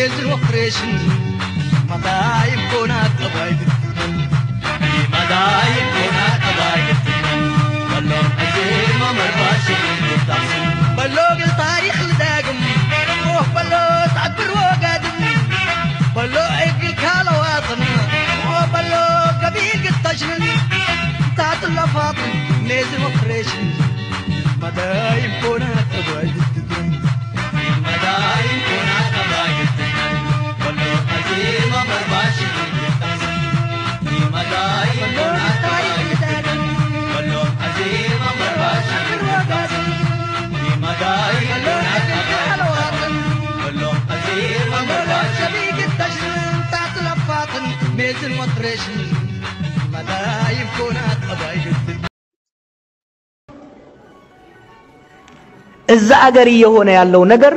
Operation. Madaim kona kabai. Madaim kona kabai. Ballo azir mamar bashi. Ballo gil tarikh lidagim. Oh ballo takbir wagadin. Ballo egil kala watan. Oh ballo gabil gil tajnin. Tatul lafatin. Mezin operation. Madaim kona kabai. እዛ አገር እየሆነ ያለው ነገር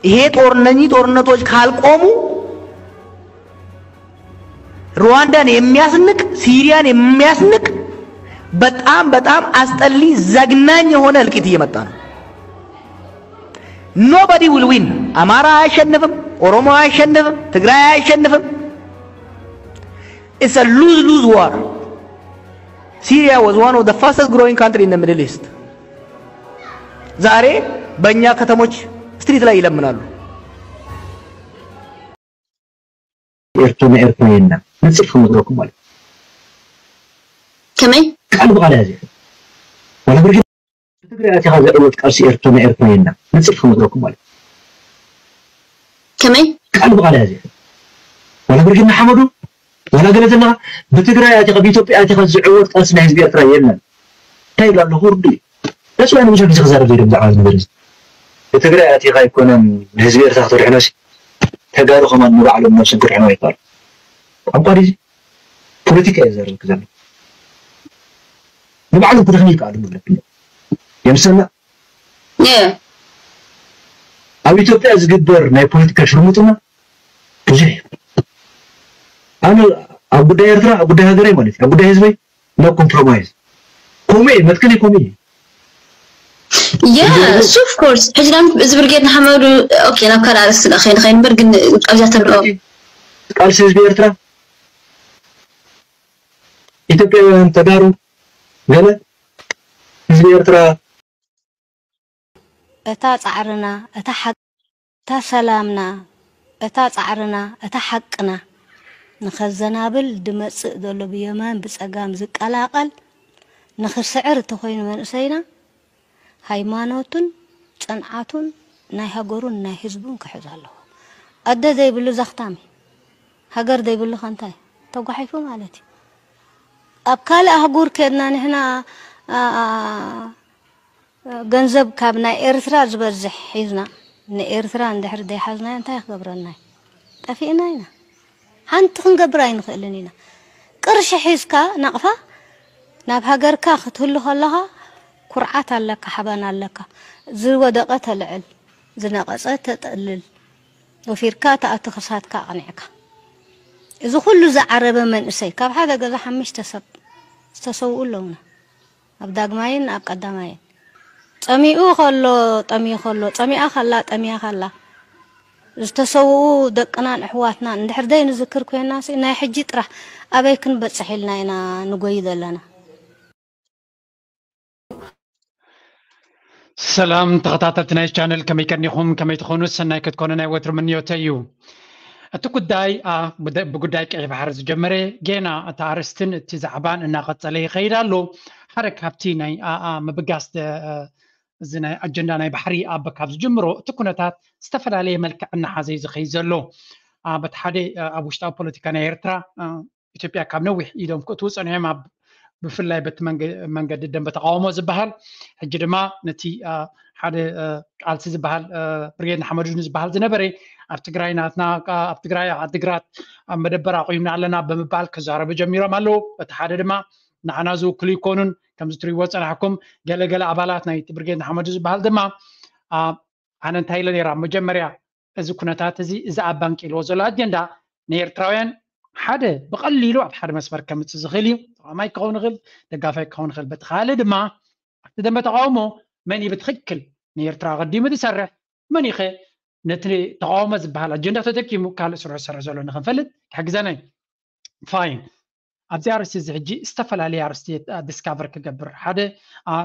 ይሄ ጦርነኝ ጦርነቶች ካልቆሙ ሩዋንዳን የሚያስንቅ ሲሪያን የሚያስንቅ በጣም በጣም አስጠሊ ዘግናኝ የሆነ እልቂት እየመጣ ነው። Nobody will win። አማራ አያሸንፍም፣ ኦሮሞ አያሸንፍም፣ ትግራይ አያሸንፍም። It's a lose lose war። Syria was one of the fastest growing country in the Middle East። ዛሬ በእኛ ከተሞች ስትሪት ላይ ይለምናሉ። ኤርትራ ኤርትራ የና ንጽር ክነግረኩም ማለት ከመይ ቃል ብቃል ያዘ ወላ ብርግ ትግራይ ኣቲኻ ዘዕወት ቃልሲ ኤርትራ ኤርትራ የና ንጽር ክነግረኩም ማለት ከመይ ቃል ብቃል ያዘ ወላ ብርግና ሓመዱ ወላ ገለ ዘለኻ ብትግራይ ኣቲኻ ብኢትዮጵያ ኣቲኻ ዝዕወት ቃልሲ ናይ ህዝቢ ኤርትራ የለን እንታይ ይብላ ኣለኹ ርዱ እዩ ነስላ ንብዙሕ ግዜ ክዛረብ ዘይደ ብዛዕባ ዝነገር እዚ ብትግራይ ኣቲኻ ኣይኮነን ንህዝቢ ኤርትራ ክትድሕኖ ሲ ተጋሩ ከማን ንባዕሎም ነብሶም ክድሕኖ ኣይከኣሉ ቋንቋ ድዚ ፖለቲካ እየ ዘረብክ ዘሎ ንባዕሎም ክድሕኑ ይከኣሉ ማለት የምሰና ኣብ ኢትዮጵያ ዝግበር ናይ ፖለቲካ ሽርሙጥና ብዙሕ እዩ ኣነ ኣብ ጉዳይ ኤርትራ ኣብ ጉዳይ ሃገረይ ማለት እዩ ኣብ ጉዳይ ህዝበይ no compromise ከምኡ እየ መትከለይ ከምኡ እዩ Yeah, so of course. ሕጂ ዳም እዚ ብርጌድ ንሓመዱ okay ናብ ካልእ ኣርእስቲ ንኸይድ ንኸይድ እምበር ግን ኣብዚኣ ተብልኦ ቃልሲ ህዝቢ ኤርትራ ኢትዮጵያውያን ተጋሩ ገለ ህዝቢ ኤርትራ እታ ጻዕርና፣ እታ ሓቅ፣ እታ ሰላምና፣ እታ ጻዕርና፣ እታ ሓቅና ንኸዘናብል ድመጽእ ዘሎ ብየማን ብጸጋም ዝቀላቐል ንኽስዕር እንተኾይኑ መንእሰይና ሃይማኖቱን ጽንዓቱን ናይ ሃገሩን ናይ ህዝቡን ክሕዝ ኣለዎ። ኣደ ዘይብሉ ዘኽታም እዩ። ሃገር ዘይብሉ ከ እንታይ ተጓሒፉ ማለት እዩ። ኣብ ካልእ ኣህጉር ከድና ንሕና ገንዘብ ካብ ናይ ኤርትራ ዝበዝሕ ሒዝና ንኤርትራ እንድሕር ዘይሓዝናዮ እንታይ ክገብረና እዩ? ጠፊእና ኢና። ሓንቲ ክንገብር ኣይንኽእልን ኢና። ቅርሺ ሒዝካ ናቕፋ ናብ ሃገርካ ክትህሉ ከለኻ ኩርዓት ኣለካ፣ ሓበን ኣለካ። ዝወደቐ ተልዕል፣ ዝነቐጸ ተጠልል፣ ወፊርካ ትኣቱ ክሳድካ ኣቕኒዕካ። እዚ ኩሉ ዝዓረበ መንእሰይ ካብ ሓደ ገዛ ሓሙሽተ ሰብ ዝተሰውኡ ኣለውና። ኣብ ዳግማይን ኣብ ቀዳማይን ጸሚኡ ከሎ ጠምዩ ከሎ ጸሚኣ ከላ ጠምያ ከላ ዝተሰውኡ ደቅናን ኣሕዋትናን እንድሕር ዘይንዝክር ኮይና ሲ ናይ ሕጂ ጥራሕ ኣበይ ክንበጽሕ ኢልና ኢና ንጎይ ዘለና። ሰላም ተኸታተልቲ ናይ ቻነል ከመይ ቀኒኹም ከመይ ትኾኑ ሰናይ ክትኮኑ ናይ ወትሩ ምንዮተ እዩ። እቲ ጉዳይ ብጉዳይ ቀይሕ ባሕሪ ዝጀመረ ጌና እቲ ኣርእስትን እቲ ዛዕባን እናቐጸለ ይኸይድ ኣሎ። ሓደ ካብቲ ናይ ኣኣ ምብጋስ እዚ ናይ ኣጀንዳ ናይ ባሕሪ ኣብ ካብ ዝጅምሮ እቲ ኩነታት ዝተፈላለየ መልክዕ እናሓዘ እዩ ዝኸይድ ዘሎ። በቲ ሓደ ኣብ ውሽጣዊ ፖለቲካ ናይ ኤርትራ ኢትዮጵያ ካብ ነዊሕ ኢዶም ክእትዉ ጸኒሖም ኣብ ብፍላይ በቲ መንገዲ ደንበ ተቃውሞ ዝበሃል ሕጂ ድማ ነቲ ሓደ ቃልሲ ዝበሃል ብርጌድ ንሓመዱ ዝበሃል ዝነበረ ኣብ ትግራይ ናትና ኣብ ትግራይ ዓድግራት ኣብ መደበር ኣቑምና ኣለና ብምባል ክዛረቡ ጀሚሮም ኣለዉ። በቲ ሓደ ድማ ንዓና ዝውክሉ ይኮኑን ከምዚ ትሪእዎ ዝጸናሕኩም ገለገለ ኣባላት ናይ ብርጌድ ንሓመዱ ዝበሃል ድማ ኣነ እንታይ ኢለ ነይራ መጀመርያ እዚ ኩነታት እዚ እዚ ኣብ ባንክ ኢልዎ ዘሎ ኣጀንዳ ንኤርትራውያን ሓደ ብቐሊሉ ኣብ ሓደ መስመር ከምፅእ ዝኽእል እዩ። ተቃዋማይ ክኸውን ይኽእል፣ ደጋፋይ ክኸውን ይኽእል። በቲ ካልእ ድማ ኣብቲ ደንበ ተቃውሞ መን እዩ ብትኽክል ንኤርትራ ኣቐዲሙ ዝሰርሕ መን እዩ ኸ ነቲ ተቃውሞ ዝበሃል ኣጀንዳ ተጠቂሙ ካልእ ስርሑ ዝሰርሕ ዘሎ ንክንፈልጥ ክሕግዘና እዩ። ፋይን። ኣብዚ ኣርስቲ እዚ ሕጂ ዝተፈላለየ ኣርስቲ ዲስካቨር ክገብር፣ ሓደ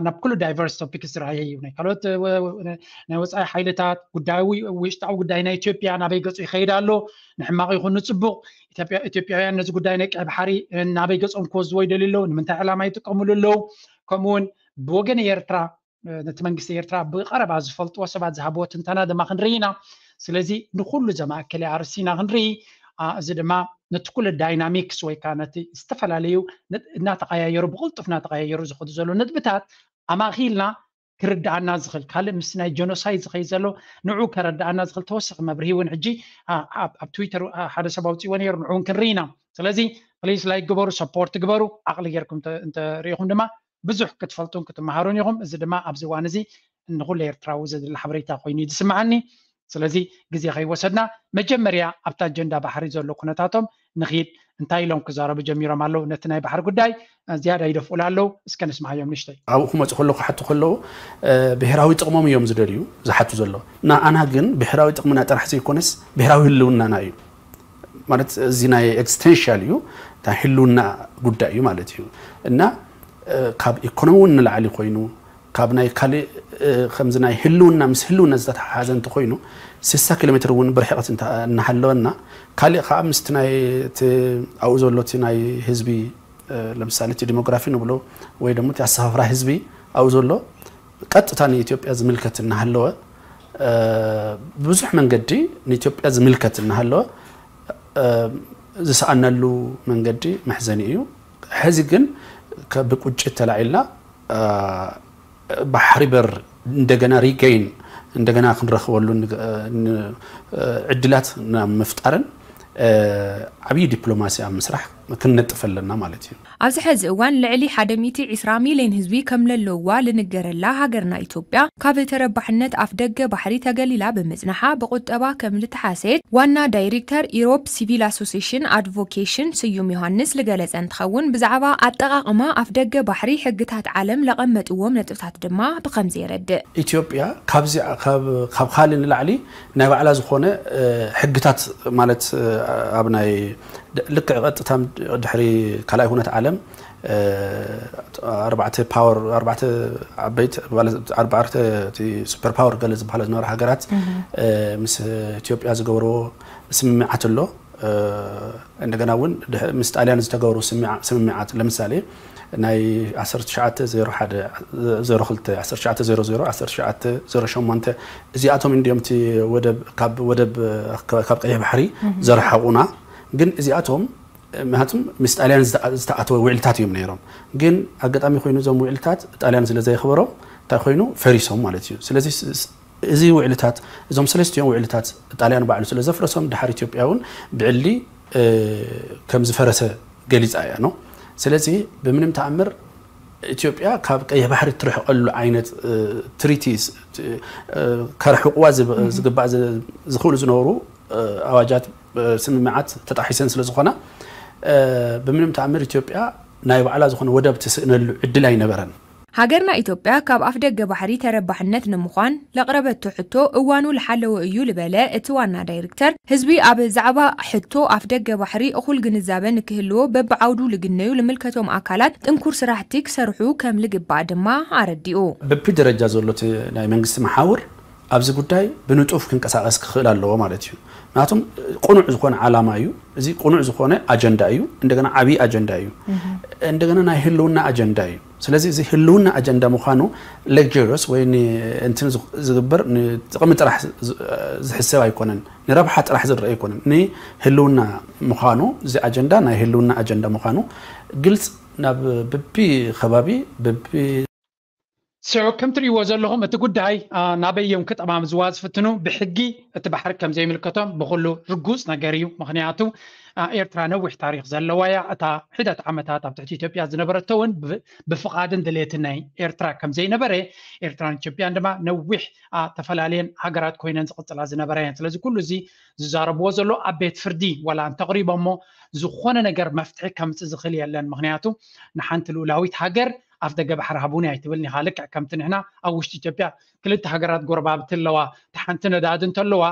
ናብ ኩሉ ዳይቨርስ ቶፒክስ ዝረኣየ እዩ። ናይ ካልኦት ናይ ወፃኢ ሓይልታት ጉዳይ፣ ውሽጣዊ ጉዳይ ናይ ኢትዮጵያ ናበይ ገፁ ይኸይድ ኣሎ፣ ንሕማቕ ይኹን ንፅቡቕ፣ ኢትዮጵያውያን ነዚ ጉዳይ ናይ ቀይ ባሕሪ ናበይ ገፆም ክወስድዎ ይደልዩ ኣለዉ፣ ንምንታይ ዕላማ ይጥቀምሉ ኣለዉ፣ ከምኡውን ብወገን ኤርትራ ነቲ መንግስቲ ኤርትራ ብቐረባ ዝፈልጥዎ ሰባት ዝሃብዎ ትንተና ድማ ክንርኢ ኢና። ስለዚ ንኩሉ ዘማእከለ ኣርሲና ክንርኢ፣ እዚ ድማ ነቲ ኩሉ ዳይናሚክስ ወይ ከዓ ነቲ ዝተፈላለዩ እናተቀያየሩ ብቅልጡፍ እናተቀያየሩ ዝኸዱ ዘሎ ነጥብታት ኣማእኪልና ክርድኣና ዝኽእል ካልእ ምስ ናይ ጀኖሳይድ ዝኸይ ዘሎ ንዑ ከረድኣና ዝኽእል ተወሳኺ መብርሂ እውን ሕጂ ኣብ ትዊተር ሓደ ሰብ ኣውፅዎ ነይሩ። ንዑ እውን ክንርኢ ኢና። ስለዚ ፕሊስ ላይክ ግበሩ፣ ሰፖርት ግበሩ። ዓቕሊ ጌርኩም እንተሪኢኹም ድማ ብዙሕ ክትፈልጡን ክትመሃሩን ኢኹም። እዚ ድማ ኣብዚ እዋን እዚ ንኹሉ ኤርትራዊ ዘድሊ ሓበሬታ ኮይኑ እዩ ዝስምዓኒ። ስለዚ ግዜ ከይወሰድና መጀመርያ ኣብቲ ኣጀንዳ ባሕሪ ዘሎ ኩነታቶም ንኺድ። እንታይ ኢሎም ክዛረቡ ጀሚሮም ኣለዉ? ነቲ ናይ ባሕሪ ጉዳይ ዝያዳ ይደፍኡሉ ኣለዉ። እስከ ንስምዓዮም ንሽተይ። ኣብኡ ክመፁ ከለዉ ክሓቱ ከለዉ ብሄራዊ ጥቕሞም እዮም ዝደልዩ ዝሓቱ ዘሎ። ንኣና ግን ብሄራዊ ጥቕምና ጥራሕ ዘይኮነስ ብሄራዊ ህልውናና እዩ። ማለት እዚ ናይ ኤግዚስቴንሻል እዩ፣ ናይ ህልውና ጉዳይ እዩ ማለት እዩ። እና ካብ ኢኮኖሚ እውን ንላዕሊ ኮይኑ ካብ ናይ ካልእ ከምዚ ናይ ህልውና ምስ ህልውና ዝተተሓሓዘ እንተኮይኑ ስሳ ኪሎ ሜትር እውን ብርሕቀት እናሃለወና ካልእ ከዓ ምስቲ ናይ ኣብኡ ዘሎ እቲ ናይ ህዝቢ ለምሳሌ እቲ ዲሞግራፊ ንብሎ ወይ ደሞ እቲ ኣሰፋፍራ ህዝቢ ኣብኡ ዘሎ ቀጥታ ንኢትዮጵያ ዝምልከት እናሃለወ ብዙሕ መንገዲ ንኢትዮጵያ ዝምልከት እናሃለወ ዝሰኣነሉ መንገዲ መሕዘኒ እዩ። ሕዚ ግን ብቁጭት ተላዒልና ባሕሪ በር እንደገና ሪገይን እንደገና ክንረኽበሉ ዕድላት ምፍጣርን ዓብዪ ዲፕሎማሲ ኣብ ምስራሕ ክንነጥፍ ኣለና ማለት እዩ። ኣብዚ ሕዚ እዋን ልዕሊ ሓደ ሚእቲ ዕስራ ሚልዮን ህዝቢ ከም ለለዋ ልንገረላ ሃገርና ኢትዮጵያ ካብ ተረባሕነት ኣፍ ደገ ባሕሪ ተገሊላ ብምጽናሓ ብቁጠባ ከም ልተሓሰየት ዋና ዳይሬክተር ኢሮፕ ሲቪል ኣሶሲሽን ኣድቮኬሽን ስዩም ዮሃንስ ልገለጸ እንትኸውን ብዛዕባ ኣጠቓቕማ ኣፍ ደገ ባሕሪ ሕግታት ዓለም ለቐመጥዎም ነጥብታት ድማ ብከምዚ የረድእ። ኢትዮጵያ ካብ ካልእ ንላዕሊ ናይ ባዕላ ዝኾነ ሕግታት ማለት ኣብ ናይ ልክዕ ቀጥታ ድሕሪ ካልኣይ ኩነት ዓለም ኣርባዕተ ፓወር ኣርባዕተ ዓበይቲ ኣርባዕተ ሱፐር ፓወር ገለ ዝበሃላ ዝነበራ ሃገራት ምስ ኢትዮጵያ ዝገበርዎ ስምምዓት ኣሎ። እንደገና እውን ምስ ጣልያን ዝተገበሩ ስምምዓት ለምሳሌ ናይ ዓሰርተ ትሽዓተ ዜሮ ሓደ ዜሮ ክልተ ዓሰርተ ትሽዓተ ዜሮ ዜሮ ዓሰርተ ትሽዓተ ዜሮ ሸሞንተ እዚኣቶም እንዲዮም እቲ ወደብ ካብ ወደብ ካብ ቀይሕ ባሕሪ ዘርሓቑና ግን እዚኣቶም ምክንያቱም ምስ ጣልያን ዝተኣተወ ውዕልታት እዮም ነይሮም። ግን ኣጋጣሚ ኮይኑ እዞም ውዕልታት ጣልያን ስለ ዘየኽበሮም እንታይ ኮይኑ ፈሪሶም ማለት እዩ። ስለዚ እዚ ውዕልታት እዞም ሰለስቲኦም ውዕልታት ጣልያን ባዕሉ ስለ ዘፍረሶም ድሓር ኢትዮጵያ እውን ብዕሊ ከም ዝፈረሰ ገሊፃ እያ ነው። ስለዚ ብምንም ተኣምር ኢትዮጵያ ካብ ቀይሕ ባሕሪ ትርሕቀሉ ዓይነት ትሪቲ ከርሕቁዋ ዝግባእ ዝኽእሉ ዝነበሩ ኣዋጃት ስምምዓት ተጣሒሰን ስለ ዝኾና ብምንም ተኣምር ኢትዮጵያ ናይ ባዕላ ዝኾነ ወደብ ትስእነሉ ዕድል ኣይነበረን። ሃገርና ኢትዮጵያ ካብ ኣፍ ደገ ባሕሪ ተረባሕነት ንምዃን ለቕረበቶ ሕቶ እዋኑ ልሓለወ እዩ ልበለ እቲ ዋና ዳይሬክተር፣ ህዝቢ ኣብ ዛዕባ ሕቶ ኣፍ ደገ ባሕሪ እኹል ግንዛበ ንክህልዎ በብዓውዱ ልግነዩ ልምልከቶም ኣካላት ጥንኩር ስራሕቲ ክሰርሑ ከም ልግባእ ድማ ኣረዲኡ። በቢ ደረጃ ዘሎ እቲ ናይ መንግስቲ መሓውር ኣብዚ ጉዳይ ብንጡፍ ክንቀሳቀስ ክኽእል ኣለዎ ማለት እዩ። ምክንያቱም ቅኑዕ ዝኾነ ዓላማ እዩ። እዚ ቅኑዕ ዝኾነ ኣጀንዳ እዩ። እንደገና ዓብዪ ኣጀንዳ እዩ። እንደገና ናይ ህልውና ኣጀንዳ እዩ። ስለዚ እዚ ህልውና ኣጀንዳ ምዃኑ ሌክጀርስ ወይ እንትን ዝግበር ንጥቕሚ ጥራሕ ዝሕሰብ ኣይኮነን፣ ንረብሓ ጥራሕ ዝረአ ኣይኮነን። ንህልውና ምዃኑ እዚ ኣጀንዳ ናይ ህልውና ኣጀንዳ ምዃኑ ግልፅ ናብ በቢ ከባቢ በቢ ስዑ ከም ትርእይዎ ዘለኹም እቲ ጉዳይ ናበይ እዮም ክጠማምዝዋ ዝፍትኑ። ብሕጊ እቲ ባሕሪ ከም ዘይምልከቶም ብኩሉ ርጉፅ ነገር እዩ። ምክንያቱ ኤርትራ ነዊሕ ታሪክ ዘለዋ እያ። እታ ሒደት ዓመታት ኣብ ትሕቲ ኢትዮጵያ ዝነበረቶ እውን ብፍቓድን ድሌትን ናይ ኤርትራ ከም ዘይነበረ ኤርትራን ኢትዮጵያን ድማ ነዊሕ ተፈላለየን ሃገራት ኮይነን ዝቕፅላ ዝነበራ እየን። ስለዚ ኩሉ እዚ ዝዛረብዎ ዘሎ ኣብ ቤት ፍርዲ ዋላ እንተቕሪቦሞ ዝኾነ ነገር መፍትሒ ከምፅእ ዝኽእል የለን። ምክንያቱ ንሓንቲ ልኡላዊት ሃገር ኣፍ ደገ ባሕሪ ሃቡኒ ኣይትብልን ኢኻ። ልክዕ ከምቲ ንሕና ኣብ ውሽጢ ኢትዮጵያ ክልተ ሃገራት ጎረባብቲ ኣለዋ፣ እታ ሓንቲ ነዳዲ እንተለዋ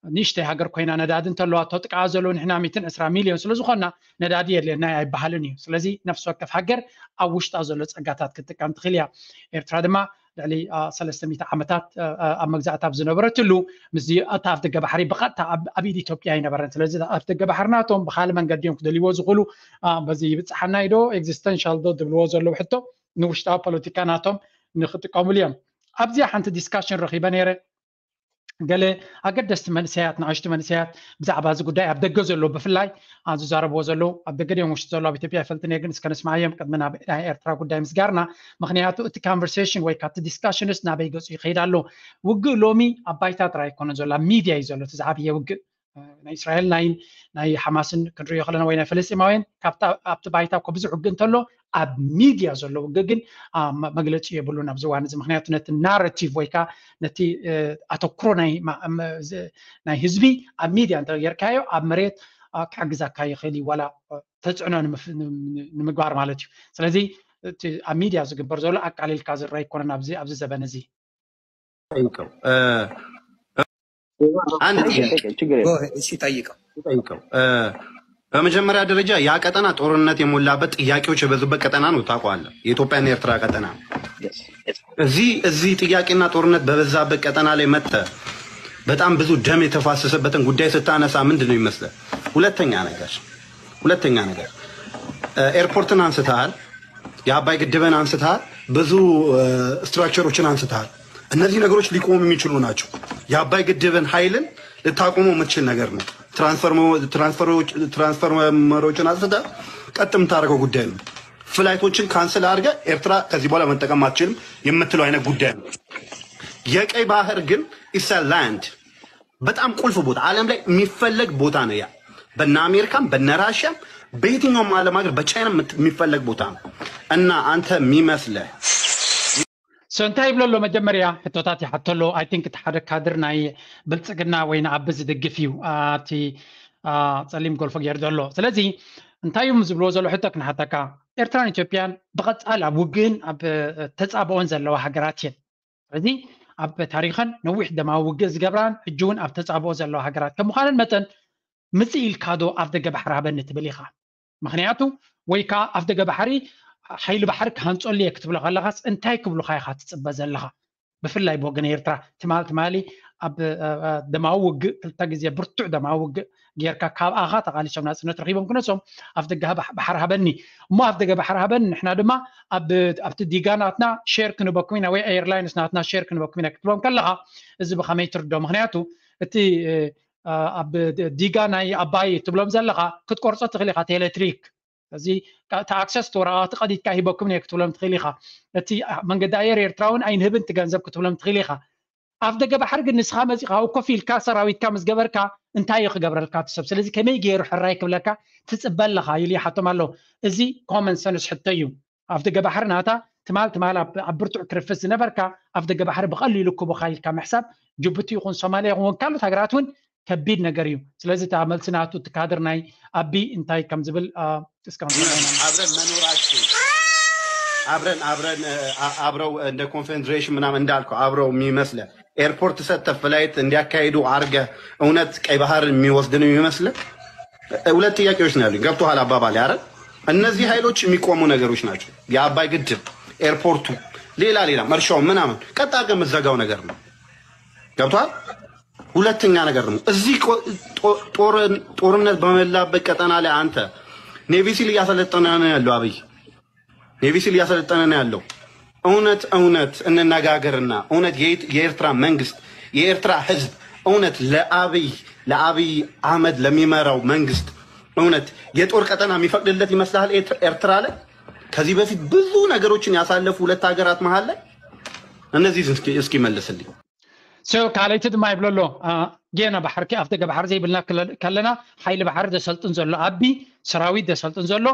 ንእሽተይ ሃገር ኮይና ነዳዲ እንተለዋ እተጥቅዓ ዘሎ ንሕና ሚእትን ዕስራ ሚልዮን ስለ ዝኾንና ነዳዲ የድልየና ኣይበሃልን እዩ። ስለዚ ነፍሲ ወከፍ ሃገር ኣብ ውሽጣ ዘሎ ጸጋታት ክትጥቀም ትኽእል እያ። ኤርትራ ድማ ልዕሊ ሰለስተ ሚእቲ ዓመታት ኣብ መግዛእቲ ኣብ ዝነበረትሉ ምስዚ እታ ኣፍ ደገ ባሕሪ ብቐጥታ ኣብ ኢድ ኢትዮጵያ ኣይነበረን። ስለዚ ኣፍ ደገ ባሕሪ ናቶም ብኻልእ መንገዲ እዮም ክደልይዎ ዝኽእሉ። በዚ ይብፅሓና ዶ ኤግዚስተንሻል ዶ ዝብልዎ ዘለዉ ሕቶ ንውሽጣዊ ፖለቲካ ናቶም ንክጥቀሙሉ እዮም። ኣብዚኣ ሓንቲ ዲስካሽን ረኺበ ነይረ። ገለ ኣገደስቲ መንእሰያት ንኣሽቱ መንእሰያት ብዛዕባ እዚ ጉዳይ ኣብ ደገ ዘለዉ ብፍላይ ዝዛረብዎ ዘለዉ ኣብ ደገ ድዮም ውሽጢ ዘለዉ ኣብ ኢትዮጵያ ኣይፈልጥን እየ፣ ግን እስከ ንስማዓዮም ቅድሚ ናብ ናይ ኤርትራ ጉዳይ ምስጋርና። ምክንያቱ እቲ ካንቨርሴሽን ወይ ካብቲ ዲስካሽንስ ናበይ ገፁ ይኸይድ ኣሎ? ውግእ ሎሚ ኣብ ባይታ ጥራይ ኣይኮነን ዘሎ፣ ኣብ ሚድያ እዩ ዘሎ። እቲ ዝዓበየ ውግእ ናይ እስራኤል ናይ ናይ ሓማስን ክንሪኦ ከለና ወይ ናይ ፈለስጢማውያን ካብታ ኣብቲ ባይታ እኮ ብዙሕ ውግእ እንተሎ ኣብ ሚድያ ዘሎ ውግእ ግን መግለፂ የብሉን ኣብዚ እዋን እዚ። ምክንያቱ ነቲ ናረቲቭ ወይ ከዓ ነቲ ኣተኩሮ ናይ ህዝቢ ኣብ ሚድያ እንተጌርካዮ ኣብ መሬት ክሕግዘካ ይኽእል እዩ፣ ዋላ ተፅዕኖ ንምግባር ማለት እዩ። ስለዚ ኣብ ሚድያ ዝግበር ዘሎ ኣቃሊልካ ዝረኣ ኣይኮነን ኣብዚ ዘበን እዚ። ጠይቀው አንድ ጠይቀው። በመጀመሪያ ደረጃ ያ ቀጠና ጦርነት የሞላበት ጥያቄዎች የበዙበት ቀጠና ነው፣ ታውቀዋለህ። የኢትዮጵያና የኤርትራ ቀጠና እዚህ እዚህ ጥያቄና ጦርነት በበዛበት ቀጠና ላይ መጥተህ በጣም ብዙ ደም የተፋሰሰበትን ጉዳይ ስታነሳ ምንድን ነው ይመስላል? ሁለተኛ ነገር ሁለተኛ ነገር ኤርፖርትን አንስተሃል፣ የአባይ ግድብን አንስተሃል፣ ብዙ ስትራክቸሮችን አንስተሃል። እነዚህ ነገሮች ሊቆሙ የሚችሉ ናቸው። የአባይ ግድብን ኃይልን ልታቆመው የምትችል ነገር ነው። ትራንስፎርመሮችን አንስተህ ቀጥ የምታደርገው ጉዳይ ነው። ፍላይቶችን ካንስል አድርገህ ኤርትራ ከዚህ በኋላ መጠቀም አትችልም የምትለው አይነት ጉዳይ ነው። የቀይ ባህር ግን ኢሰ ላንድ በጣም ቁልፍ ቦታ፣ ዓለም ላይ የሚፈለግ ቦታ ነው። ያ በነ አሜሪካም በነ ራሽያም በየትኛውም ዓለም ሀገር በቻይና የሚፈለግ ቦታ ነው። እና አንተ የሚመስልህ So እንታይ ይብሎ ኣሎ? መጀመርያ ሕቶታት ይሓቶ ኣሎ። I think እቲ ሓደ ካድር ናይ ብልፅግና ወይ ንኣቢ ዝድግፍ እዩ፣ እቲ ፀሊም ጎልፎ ገይሩ ዘሎ። ስለዚ እንታይ እዮም ዝብልዎ ዘሎ? ሕቶ ክንሓተካ፣ ኤርትራን ኢትዮጵያን ብቐፃል ኣብ ውግእን ኣብ ተፃብኦን ዘለዋ ሃገራት እየን። ስለዚ ኣብ ታሪኸን ነዊሕ ደማዊ ውግእ ዝገብራን ሕጂ እውን ኣብ ተፃብኦ ዘለዋ ሃገራት ከም ምዃነን መጠን ምፅእ ኢልካ ዶ ኣፍ ደገ ባሕሪ ሃበኒ ትብል ኢኻ? ምክንያቱ ወይ ከዓ ኣፍ ደገ ባሕሪ ሓይሊ ባሕሪ ክሃንፀሉ እየ ክትብሎ ከለኻስ እንታይ ክብሉካ ኢኻ ትፅበ ዘለኻ? ብፍላይ ብወገን ኤርትራ ትማል ትማሊ ኣብ ደማዊ ውግእ ክልተ ግዜ ብርቱዕ ደማዊ ውግእ ጌርካ ካብኣኻ ተቃሊሶም ናፅነት ረኪቦም ክነሶም ኣፍ ደገ ባሕሪ ሃበኒ እሞ ኣፍ ደገ ባሕሪ ሃበኒ ንሕና ድማ ኣብቲ ዲጋ ናትና ሼር ክንበኩም ኢና ወይ ኤርላይንስ ናትና ሼር ክንበኩም ኢና ክትብሎም ከለኻ እዚ ብከመይ ትርዶ? ምክንያቱ እቲ ኣብ ዲጋ ናይ ኣባይ ትብሎም ዘለኻ ክትቆርጾ ትኽእል ኢኻ እቲ ኤሌክትሪክ እዚ እቲ ኣክሰስ ወረቃቅቲ ቀዲድካ ሂበኩም እየ ክትብሎም ትኽእል ኢኻ። እቲ መንገዲ ኣየር ኤርትራ እውን ኣይንህብን እቲ ገንዘብ ክትብሎም ትኽእል ኢኻ። ኣፍ ደገ ባሕሪ ግን ንስኻ መፂኻ እኮፍ ኢልካ ሰራዊትካ ምስ ገበርካ እንታይ እዩ ክገብረልካ እቲ ሰብ? ስለዚ ከመይ ገይሩ ሕራይ ክብለካ ትፅበ ኣለኻ ኢሉ ይሓቶም ኣሎ። እዚ ኮመን ሰንስ ሕቶ እዩ። ኣፍ ደገ ባሕሪ ናታ ትማል ትማል ኣብ ብርቱዕ ክርፍስ ዝነበርካ ኣፍ ደገ ባሕሪ ብቐሊሉ ክቡኻ ኢልካ ምሕሳብ ጅቡቲ ይኹን ሶማልያ ይኹን ካልኦት ሃገራት እውን ከቢድ ነገር እዩ። ስለዚ እታ መልሲ ናቱ እቲ ካድር ናይ ኣቢ እንታይ ከም ዝብል እስከ አብረን መኖራችን አብረን አብረን አብረው እንደ ኮንፌዴሬሽን ምናምን እንዳልከው አብረው የሚመስለ ኤርፖርት ሰጥተህ ፍላይት እንዲያካሂዱ አድርገህ እውነት ቀይ ባህር የሚወስድ ነው የሚመስልህ? ሁለት ጥያቄዎች ነው ያሉኝ። ገብቶሃል አባባሌ አይደል? እነዚህ ኃይሎች የሚቆሙ ነገሮች ናቸው። የአባይ ግድብ፣ ኤርፖርቱ፣ ሌላ ሌላም እርሻው ምናምን ቀጥ አድርገህ የምትዘጋው ነገር ነው። ገብቶሃል? ሁለተኛ ነገር ነው እዚህ ጦርነት በመላበት ቀጠና ላይ አንተ ኔቪ ሲል እያሰለጠነ ነው ያለው አብይ ኔቪ ሲል እያሰለጠነ ነው ያለው። እውነት እውነት እንነጋገርና እውነት የኤርትራ መንግስት የኤርትራ ህዝብ እውነት ለአብይ ለአብይ አህመድ ለሚመራው መንግስት እውነት የጦር ቀጠና የሚፈቅድለት ይመስልሃል? ኤርትራ ላይ ከዚህ በፊት ብዙ ነገሮችን ያሳለፉ ሁለት ሀገራት መሀል ላይ እነዚህ እስኪ መልስልኝ። ካልኣይቲ ድማ ይብሎ ኣሎ ጌና ባሕሪ ኣፍ ደገ ባሕሪ ዘይብልና ከለና ሓይሊ ባሕሪ ዘሰልጥን ዘሎ ኣቢ ሰራዊት ዘሰልጥን ዘሎ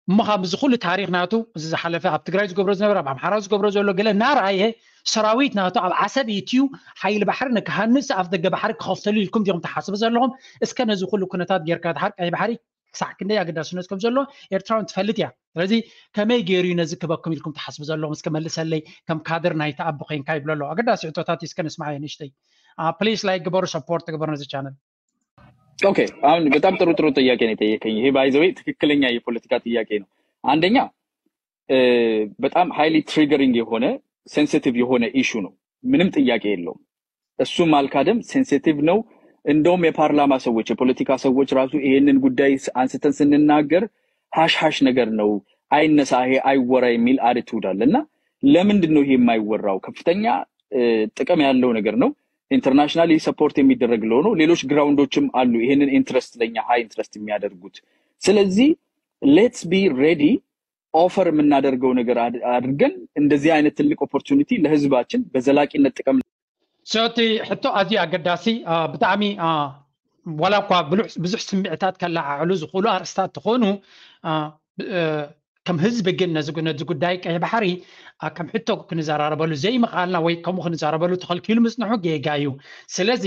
እሞ ካብ እዚ ኩሉ ታሪክ ናቱ እዚ ዝሓለፈ ኣብ ትግራይ ዝገብሮ ዝነበረ ኣብ ኣምሓራ ዝገብሮ ዘሎ ገለ እናረኣየ ሰራዊት ናቱ ኣብ ዓሰብ ኢትዩ ሓይሊ ባሕሪ ንክሃንስ ኣፍ ደገ ባሕሪ ክኸፍተሉ ኢልኩም ዲኹም ትሓስቡ ዘለኹም? እስከ ነዚ ኩሉ ኩነታት ጌርካ ድሓር ቀይ ባሕሪ ክሳዕ ክንደይ ኣገዳስነት ከም ዘሎ ኤርትራውን ትፈልጥ እያ። ስለዚ ከመይ ገይሩ እዩ ነዚ ክበኩም ኢልኩም ትሓስቡ ዘለኹም? እስከ መልሰለይ ከም ካድር ናይቲ ኣቢ ኮይንካ ይብሎ ኣሎ። ኣገዳሲ ሕቶታት እስከ ንስማዓዮ ንእሽተይ። please like ግበሩ፣ support ግበሩ ነዚ channel። Okay፣ አሁን በጣም ጥሩ ጥሩ ጥያቄ ነው የጠየቀኝ። ይሄ by the way ትክክለኛ የፖለቲካ ጥያቄ ነው። አንደኛ በጣም highly triggering የሆነ sensitive የሆነ issue ነው፣ ምንም ጥያቄ የለውም። እሱም አልካደም፣ sensitive ነው። እንደውም የፓርላማ ሰዎች፣ የፖለቲካ ሰዎች ራሱ ይሄንን ጉዳይ አንስተን ስንናገር ሀሽ ሀሽ ነገር ነው፣ አይነሳ፣ ይሄ አይወራ የሚል attitude አለ። እና ለምንድን ነው ይሄ የማይወራው? ከፍተኛ ጥቅም ያለው ነገር ነው። Internationally support የሚደረግ ለሆነው ሌሎች ground ኦችም አሉ ይሄንን interest፣ ለኛ high interest የሚያደርጉት። ስለዚህ let's be ready፣ offer የምናደርገው ነገር አድርገን እንደዚህ አይነት ትልቅ opportunity ለህዝባችን በዘላቂነት ጥቅም እቲ ሕቶ ኣዝዩ ኣገዳሲ፣ ብጣዕሚ ዋላ እኳ ብዙሕ ስምዒታት ከለዓዕሉ ዝኽእሉ ኣርእስታት ትኾኑ፣ ከም ህዝቢ ግን ነዚ ጉዳይ ቀይ ባሕሪ ከም ሕቶ ክንዘራረበሉ ዘይምኽኣልና ወይ ከምኡ ክንዘረበሉ ተኸልኪሉ ምፅንሑ ጌጋ እዩ። ስለዚ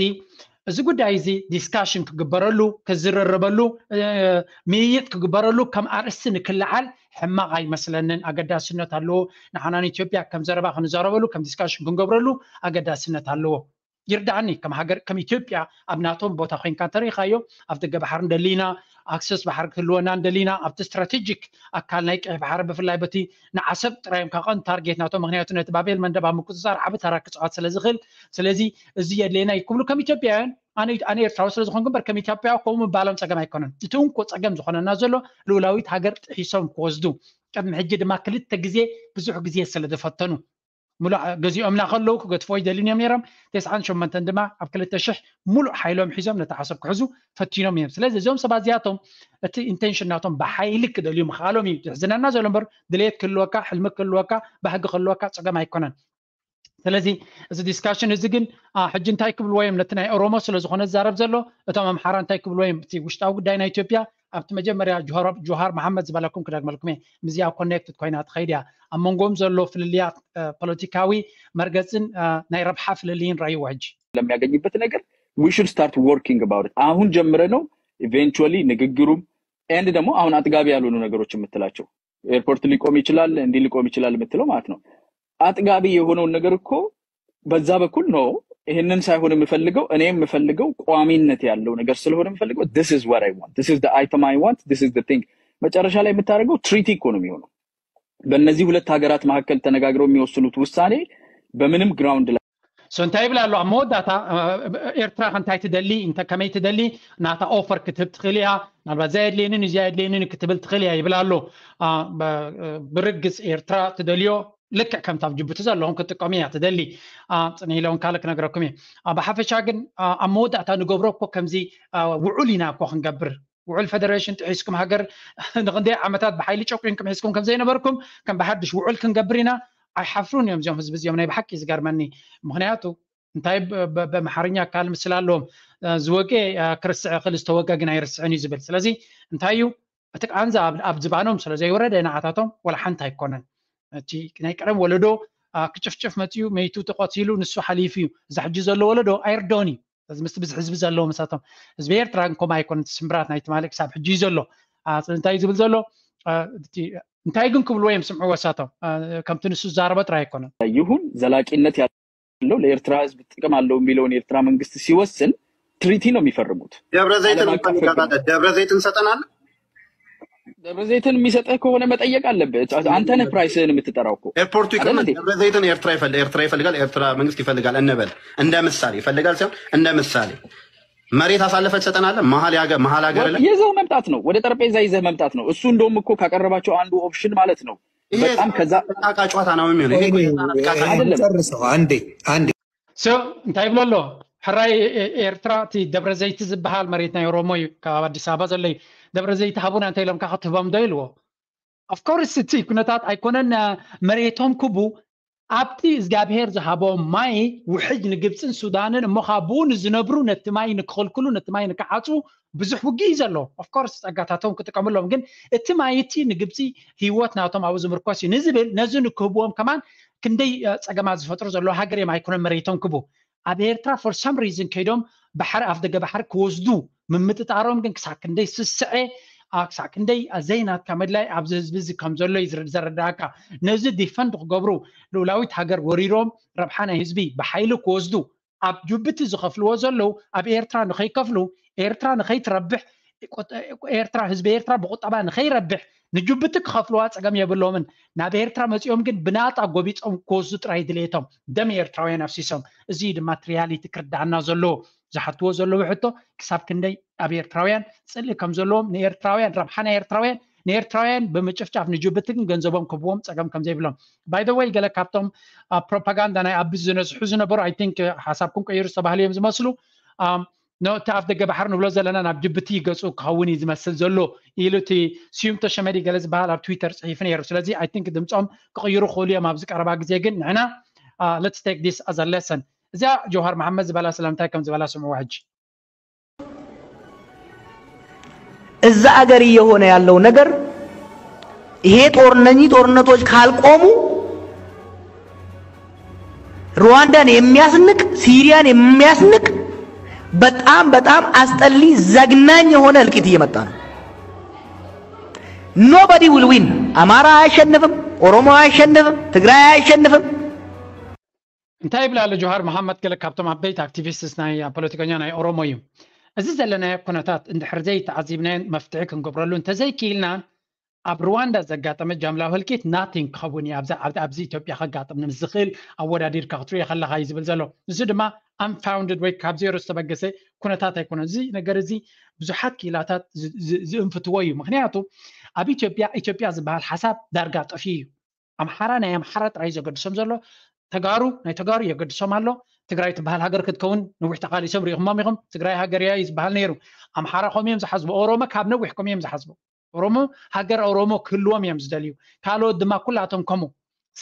እዚ ጉዳይ እዚ discussion ክግበረሉ፣ ክዝርርበሉ፣ ምይይጥ ክግበረሉ ከም ኣርእስቲ ንክለዓል ሕማቕ ኣይመስለንን። ኣገዳስነት ኣለዎ። ንሓናን ኢትዮጵያ ከም ዘረባ ክንዘረበሉ፣ ከም discussion ክንገብረሉ ኣገዳስነት ኣለዎ። ይርዳእኒ፣ ከም ሃገር፣ ከም ኢትዮጵያ ኣብ ናቶም ቦታ ኮይንካ እንተሪኢኻዮ፣ ኣብ ደገ ባሕሪ እንደሊና፣ access ባሕሪ ክህልወና እንደሊና፣ ኣብቲ strategic ኣካል ናይ ቀይሕ ባሕሪ ብፍላይ በቲ ንዓሰብ ጥራይ እዮም ካብ ቀንዲ target ናቶም። ምክንያቱ ነቲ ባቤል መንደብ ኣብ ምቁፅፃር ዓቢ ተራ ክፃወት ስለ ዝኽእል፣ ስለዚ እዚ የድልየና እዩ ክብሉ ከም ኢትዮጵያውያን፣ ኣነ ኣነ ኤርትራዊ ስለ ዝኾንኩ እምበር ከም ኢትዮጵያ ከምኡ ምባሎም ፀገም ኣይኮነን። እቲ እንኮ ፀገም ዝኾነና ዘሎ ልኡላዊት ሃገር ጥሒሶም ክወስዱ፣ ቅድሚ ሕጂ ድማ ክልተ ግዜ ብዙሕ ግዜ ስለ ዝፈተኑ፣ ሙሉእ ገዚኦምና ከለዉ ክገድፍዎ ይደልዩን እዮም ነይሮም። ተስዓን ሸሞንተን ድማ ኣብ ክልተ ሽሕ ሙሉእ ሓይሎም ሒዞም ነቲ ዓሰብ ክሕዙ ፈቲኖም እዮም። ስለዚ እዞም ሰባት እዚኣቶም እቲ intention ናቶም ብሓይሊ ክደልዩ ምኽኣሎም እዩ ዝሕዝነና ዘሎ እምበር ድሌት ክህልወካ፣ ሕልሚ ክህልወካ፣ ባህጊ ክህልወካ ፀገም ኣይኮነን። ስለዚ እዚ discussion እዚ ግን ሕጂ እንታይ ክብልዎ እዮም ነቲ ናይ ኦሮሞ ስለ ዝኾነ ዝዛረብ ዘሎ፣ እቶም ኣምሓራ እንታይ ክብልዎ እዮም? እቲ ውሽጣዊ ጉዳይ ናይ ኢትዮጵያ ኣብቲ መጀመርያ ጆሃር መሓመድ ዝበለኩም ክደግመልኩም እየ። ምስዚኣ connected ኮይና ትኸይድ እያ። ኣብ መንጎም ዘሎ ፍልልያት ፖለቲካዊ መርገፅን ናይ ረብሓ ፍልልይን ረእይዎ ሕጂ ለሚያገኝበት ነገር we should start working about it። አሁን ጀምረ ነው eventually ንግግሩም and ደግሞ አሁን አጥጋቢ ያልሆኑ ነገሮች የምትላቸው airport ሊቆም ይችላል፣ እንዲህ ሊቆም ይችላል የምትለው ማለት ነው። አጥጋቢ የሆነውን ነገር እኮ በዛ በኩል ነው። ይህንን ሳይሆን የምፈልገው፣ እኔ የምፈልገው ቋሚነት ያለው ነገር ስለሆነ የምፈልገው this is what I want, this is the item I want, this is the thing። መጨረሻ ላይ የምታደርገው treaty እኮ ነው የሚሆነው። በእነዚህ ሁለት ሀገራት መካከል ተነጋግረው የሚወስኑት ውሳኔ በምንም ground ላይ እንታይ ይብል ኣሎ ኣብ መወዳእታ? ኤርትራ ከ እንታይ ትደሊ፣ ከመይ ትደሊ? ናታ offer ክትህብ ትኽእል እያ። ናልባት እዚ ኣየድልየንን እዚ ኣየድልየንን ክትብል ትኽእል እያ ይብል ኣሎ። ብርግፅ ኤርትራ ትደልዮ ልክዕ ከምታ ኣብ ጅቡቲ ዘለኹም ክትጥቀሙ እያ ትደሊ። ፅንሕ ኢለ እውን ካልእ ክነግረኩም እየ። ብሓፈሻ ግን ኣብ መወዳእታ ንገብሮ እኮ ከምዚ ውዑል ኢና እኮ ክንገብር። ውዑል ፌደሬሽን ጥሒስኩም ሃገር ንክንደይ ዓመታት ብሓይሊ ጨቁንኩም ሒዝኩም ከም ዘይነበርኩም ከም ብሓድሽ ውዑል ክንገብር ኢና። ኣይሓፍሩን እዮም እዚኦም ህዝቢ እዚኦም። ናይ ብሓቂ ዝገርመኒ ምክንያቱ እንታይ በምሓርኛ ካል ምስል ኣለዎም ዝወገ ክርስዕ ክል ዝተወጋ ግን ኣይርስዕን እዩ ዝብል። ስለዚ እንታይ እዩ እቲ ቃንዛ ኣብ ዝባኖም ስለ ዘይወረደ ንዓታቶም ወላ ሓንቲ ኣይኮነን። እቲ ናይ ቀደም ወለዶ ክጭፍጭፍ መፅኡ መይቱ ተቆቲሉ ንሱ ሓሊፉ እዩ። እዛ ሕጂ ዘሎ ወለዶ ኣይርደውን እዩ። እዚ ምስቲ ብዝሒ ህዝቢ ዘለዎ መሳቶም ህዝቢ ኤርትራ ግን ከምኡ ኣይኮነን። እቲ ስምብራት ናይ ትማሊ ክሳብ ሕጂ እዩ ዘሎ። ስለዚ እንታይ እዩ ዝብል ዘሎ? እንታይ ግን ክብልዎ እዮም ስምዕዎ እሳቶም? ከምቲ ንሱ ዝዛረቦ ጥራይ ኣይኮነን። ይሁን ዘላቂነት ያለው ለኤርትራ ህዝብ ጥቅም አለው የሚለውን የኤርትራ መንግስት ሲወስን treaty ነው የሚፈርሙት። ደብረ ዘይትን ደብረ ዘይትን ሰጠናል። ደብረ ዘይትን የሚሰጥህ ከሆነ መጠየቅ አለብህ። አንተ ነህ price ህን የምትጠራው እኮ። airport ኡ ይቀመጥ። ደብረ ዘይትን ኤርትራ ይፈልጋል፣ ኤርትራ መንግስት ይፈልጋል እንበል። እንደ ምሳሌ ይፈልጋል ሳይሆን እንደ ምሳሌ መሬት አሳልፈህ ትሰጠናለህ። መሀል ሀገር ላይ ይዘህ መምጣት ነው፣ ወደ ጠረጴዛ ይዘህ መምጣት ነው። እሱ እንደውም እኮ ካቀረባቸው አንዱ option ማለት ነው። በጣም ከዛ ቃቃ ጨዋታ ነው የሚሆነው። ጨርሰው አንዴ አንዴ እንታይ ይብሎ ኣሎ? ሕራይ ኤርትራ እቲ ደብረ ዘይት ዝበሃል መሬት ናይ ኦሮሞ እዩ፣ ካብ ኣዲስ ኣበባ ዘሎ እዩ። ደብረ ዘይት ሃቡና እንታይ ኢሎም ከዓ ክትህቦም ዶ ኢልዎ? Of course እቲ ኩነታት ኣይኮነን መሬቶም ክቡ ኣብቲ እግዚኣብሄር ዝሃቦም ማይ ውሕጅ ንግብፅን ሱዳንን እሞ ካብኡ ንዝነብሩ ነቲ ማይ ንክኽልክሉ ነቲ ማይ ንክዓፁ ብዙሕ ውግእ እዩ ዘሎ። Of course ፀጋታቶም ክጥቀምሎም ግን እቲ ማይ እቲ ንግብፂ ህይወት ናቶም ኣብኡ ዝምርኮስ እዩ ንዝብል ነዚ ንክህብዎም ከማን ክንደይ ፀገማት ዝፈጥሩ ዘለዉ ሃገር እዮም ኣይኮነን መሬቶም ክቡ ኣብ ኤርትራ for some reason ከይዶም ባሕሪ ኣፍ ደገ ባሕሪ ክወስዱ ምምጥጣሮም ግን ክሳብ ክንደይ ስስዐ ክሳብ ክንደይ ዘይናትካ ምድላይ ኣብዚ ህዝቢ እዚ ከም ዘሎ እዩ ዘረዳእካ። ነዚ defend ክገብሩ ልኡላዊት ሃገር ወሪሮም ረብሓ ናይ ህዝቢ ብሓይሊ ክወስዱ ኣብ ጅቡቲ ዝኸፍልዎ ዘለዉ ኣብ ኤርትራ ንኸይከፍሉ፣ ኤርትራ ንኸይትረብሕ፣ ኤርትራ፣ ህዝቢ ኤርትራ ብቁጠባ ንኸይረብሕ ንጅቡቲ ክኸፍልዋ ጸገም የብሎምን። ናብ ኤርትራ መጺኦም ግን ብናጣ ጎቢጾም ክወስዱ ጥራይ ድሌቶም፣ ደም ኤርትራውያን ኣፍሲሶም። እዚ ድማ እቲ ሪያሊቲ ክርዳኣና ዘለዎ። ዝሓትዎ ዘለዉ ሕቶ ክሳብ ክንደይ ኣብ ኤርትራውያን ጽልኢ ከም ዘለዎም፣ ንኤርትራውያን፣ ረብሓ ናይ ኤርትራውያን፣ ንኤርትራውያን ብምጭፍጫፍ ንጅቡቲ ግን ገንዘቦም ክህብዎም ጸገም ከም ዘይብሎም። By the way፣ ገለ ካብቶም ኣብ ፕሮፓጋንዳ ናይ ኣቢ ዝነዝሑ ዝነበሩ፣ I think፣ ሓሳብኩም ቀይሩ ዝተባህሉ እዮም ዝመስሉ። ኣም፣ ኖ፣ እቲ ኣፍ ደገ ባሕሪ ንብሎ ዘለና ናብ ጅቡቲ ገጹ ክኸውን እዩ ዝመስል ዘሎ ኢሉ እቲ ስዩም ተሸመዲ ገለ ዝበሃል ኣብ ትዊተር ጽሒፉ ነይሩ። ስለዚ I think ድምጾም ክቕይሩ ክኽእሉ እዮም ኣብዚ ቀረባ ግዜ። ግን ንሕና፣ uh, let's take this as a lesson። እዚኣ ጀውሃር መሓመድ ዝበላ ስለ እንታይ ከም ዝበላ ስምዕዋ ሕጂ። እዛ አገር እየሆነ ያለው ነገር ይሄ ጦርነኝ ጦርነቶች ካልቆሙ ሩዋንዳን የሚያስንቅ ሲሪያን የሚያስንቅ በጣም በጣም አስጠሊ ዘግናኝ የሆነ እልቂት እየመጣ ነው። Nobody will win። አማራ አያሸንፍም፣ ኦሮሞ አያሸንፍም፣ ትግራይ አያሸንፍም። እንታይ ይብል ኣሎ ጆሃር መሓመድ፣ ገለ ካብቶም ዓበይቲ ኣክቲቪስትስ ናይ ፖለቲከኛ ናይ ኦሮሞ እዩ። እዚ ዘለናዮ ኩነታት እንድሕር ዘይተዓዚብናዮን መፍትሒ ክንገብረሉ እንተዘይክኢልናን ኣብ ሩዋንዳ ዘጋጠመ ጃምላዊ ህልቂት nothing ክኸውን እዩ ኣብዚ ኢትዮጵያ ከጋጥም ዝኽእል ኣወዳዲርካ ክትሪኦ ከለኻ እዩ ዝብል ዘሎ። እዚ ድማ unfounded ወይ ካብ ዜሮ ዝተበገሰ ኩነታት ኣይኮነን። እዚ ነገር እዚ ብዙሓት ክኢላታት ዝእንፍትዎ እዩ። ምክንያቱ ኣብ ኢትዮጵያ ኢትዮጵያ ዝበሃል ሓሳብ ዳርጋ ጠፊኡ እዩ። ኣምሓራ ናይ ኣምሓራ ጥራይ ዘገድሶም ዘሎ፣ ተጋሩ ናይ ተጋሩ የገድሶም ኣሎ። ትግራይ ትበሃል ሃገር ክትከውን ነዊሕ ተቓሊሶም ርኢኹሞም ኢኹም። ትግራይ ሃገር እያ እዩ ዝበሃል ነይሩ። ኣምሓራ ከምኡ እዮም ዝሓስቡ። ኦሮሞ ካብ ነዊሕ ከምኡ እዮም ዝሓስቡ። ኦሮሞ ሃገር ኦሮሞ ክህልዎም እዮም ዝደልዩ። ካልኦት ድማ ኩላቶም ከምኡ።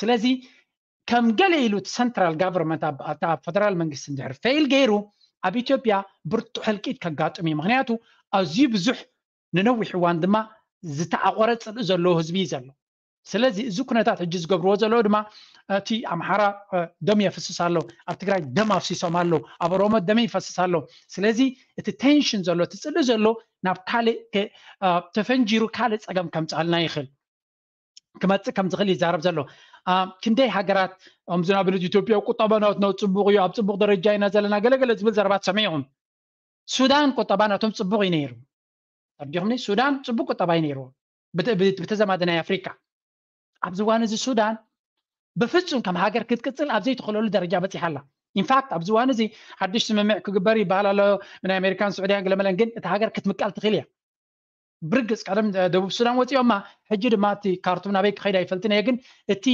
ስለዚ ከም ገለ ኢሉ እቲ ሰንትራል ጋቨርንመንት ኣብ ፈደራል መንግስቲ እንድሕር ፌይል ገይሩ ኣብ ኢትዮጵያ ብርቱዕ ህልቂት ከጋጥም እዩ። ምክንያቱ ኣዝዩ ብዙሕ ንነዊሕ እዋን ድማ ዝተዓቆረ ፅልኢ ዘለዎ ህዝቢ እዩ ዘሎ። ስለዚ እዚ ኩነታት ሕጂ ዝገብርዎ ዘለዉ ድማ እቲ ኣምሓራ ደም የፍስስ ኣሎ፣ ኣብ ትግራይ ደም ኣፍሲሶም ኣለዉ፣ ኣብ ኦሮሞ ደም ይፈስስ ኣሎ። ስለዚ እቲ ቴንሽን ዘሎ እቲ ፅልኢ ዘሎ ናብ ካልእ ተፈንጂሩ ካልእ ፀገም ከምፅኣልና ይኽእል ክመፅእ ከም ዝኽእል ይዛረብ ዘሎ። ክንደይ ሃገራት ከምዚ ናብነት ኢትዮጵያ ቁጠባ ናትና ፅቡቕ እዩ፣ ኣብ ፅቡቕ ደረጃ ኢና ዘለና ገለገለ ዝብል ዘረባት ሰሚዕኹም። ሱዳን ቁጠባ ናቶም ፅቡቕ እዩ ነይሩ። ተረዲኹምኒ? ሱዳን ፅቡቅ ቁጠባ እዩ ነይርዎ ብተዘማዲ ናይ ኣፍሪካ። ኣብዚ እዋን እዚ ሱዳን ብፍፁም ከም ሃገር ክትቅፅል ኣብ ዘይትኽእለሉ ደረጃ በፂሓ ኣላ። ኢንፋክት ኣብዚ እዋን እዚ ሓድሽ ስምምዕ ክግበር ይበሃል ኣሎ ብናይ ኣሜሪካን ስዑድያን ገለመለን፣ ግን እታ ሃገር ክትምቀል ትኽእል እያ። ብርግፅ ቀደም ደቡብ ሱዳን ወፂኦማ፣ ሕጂ ድማ እቲ ካርቱም ናበይ ክኸይድ ኣይፈልጥን እየ፣ ግን እቲ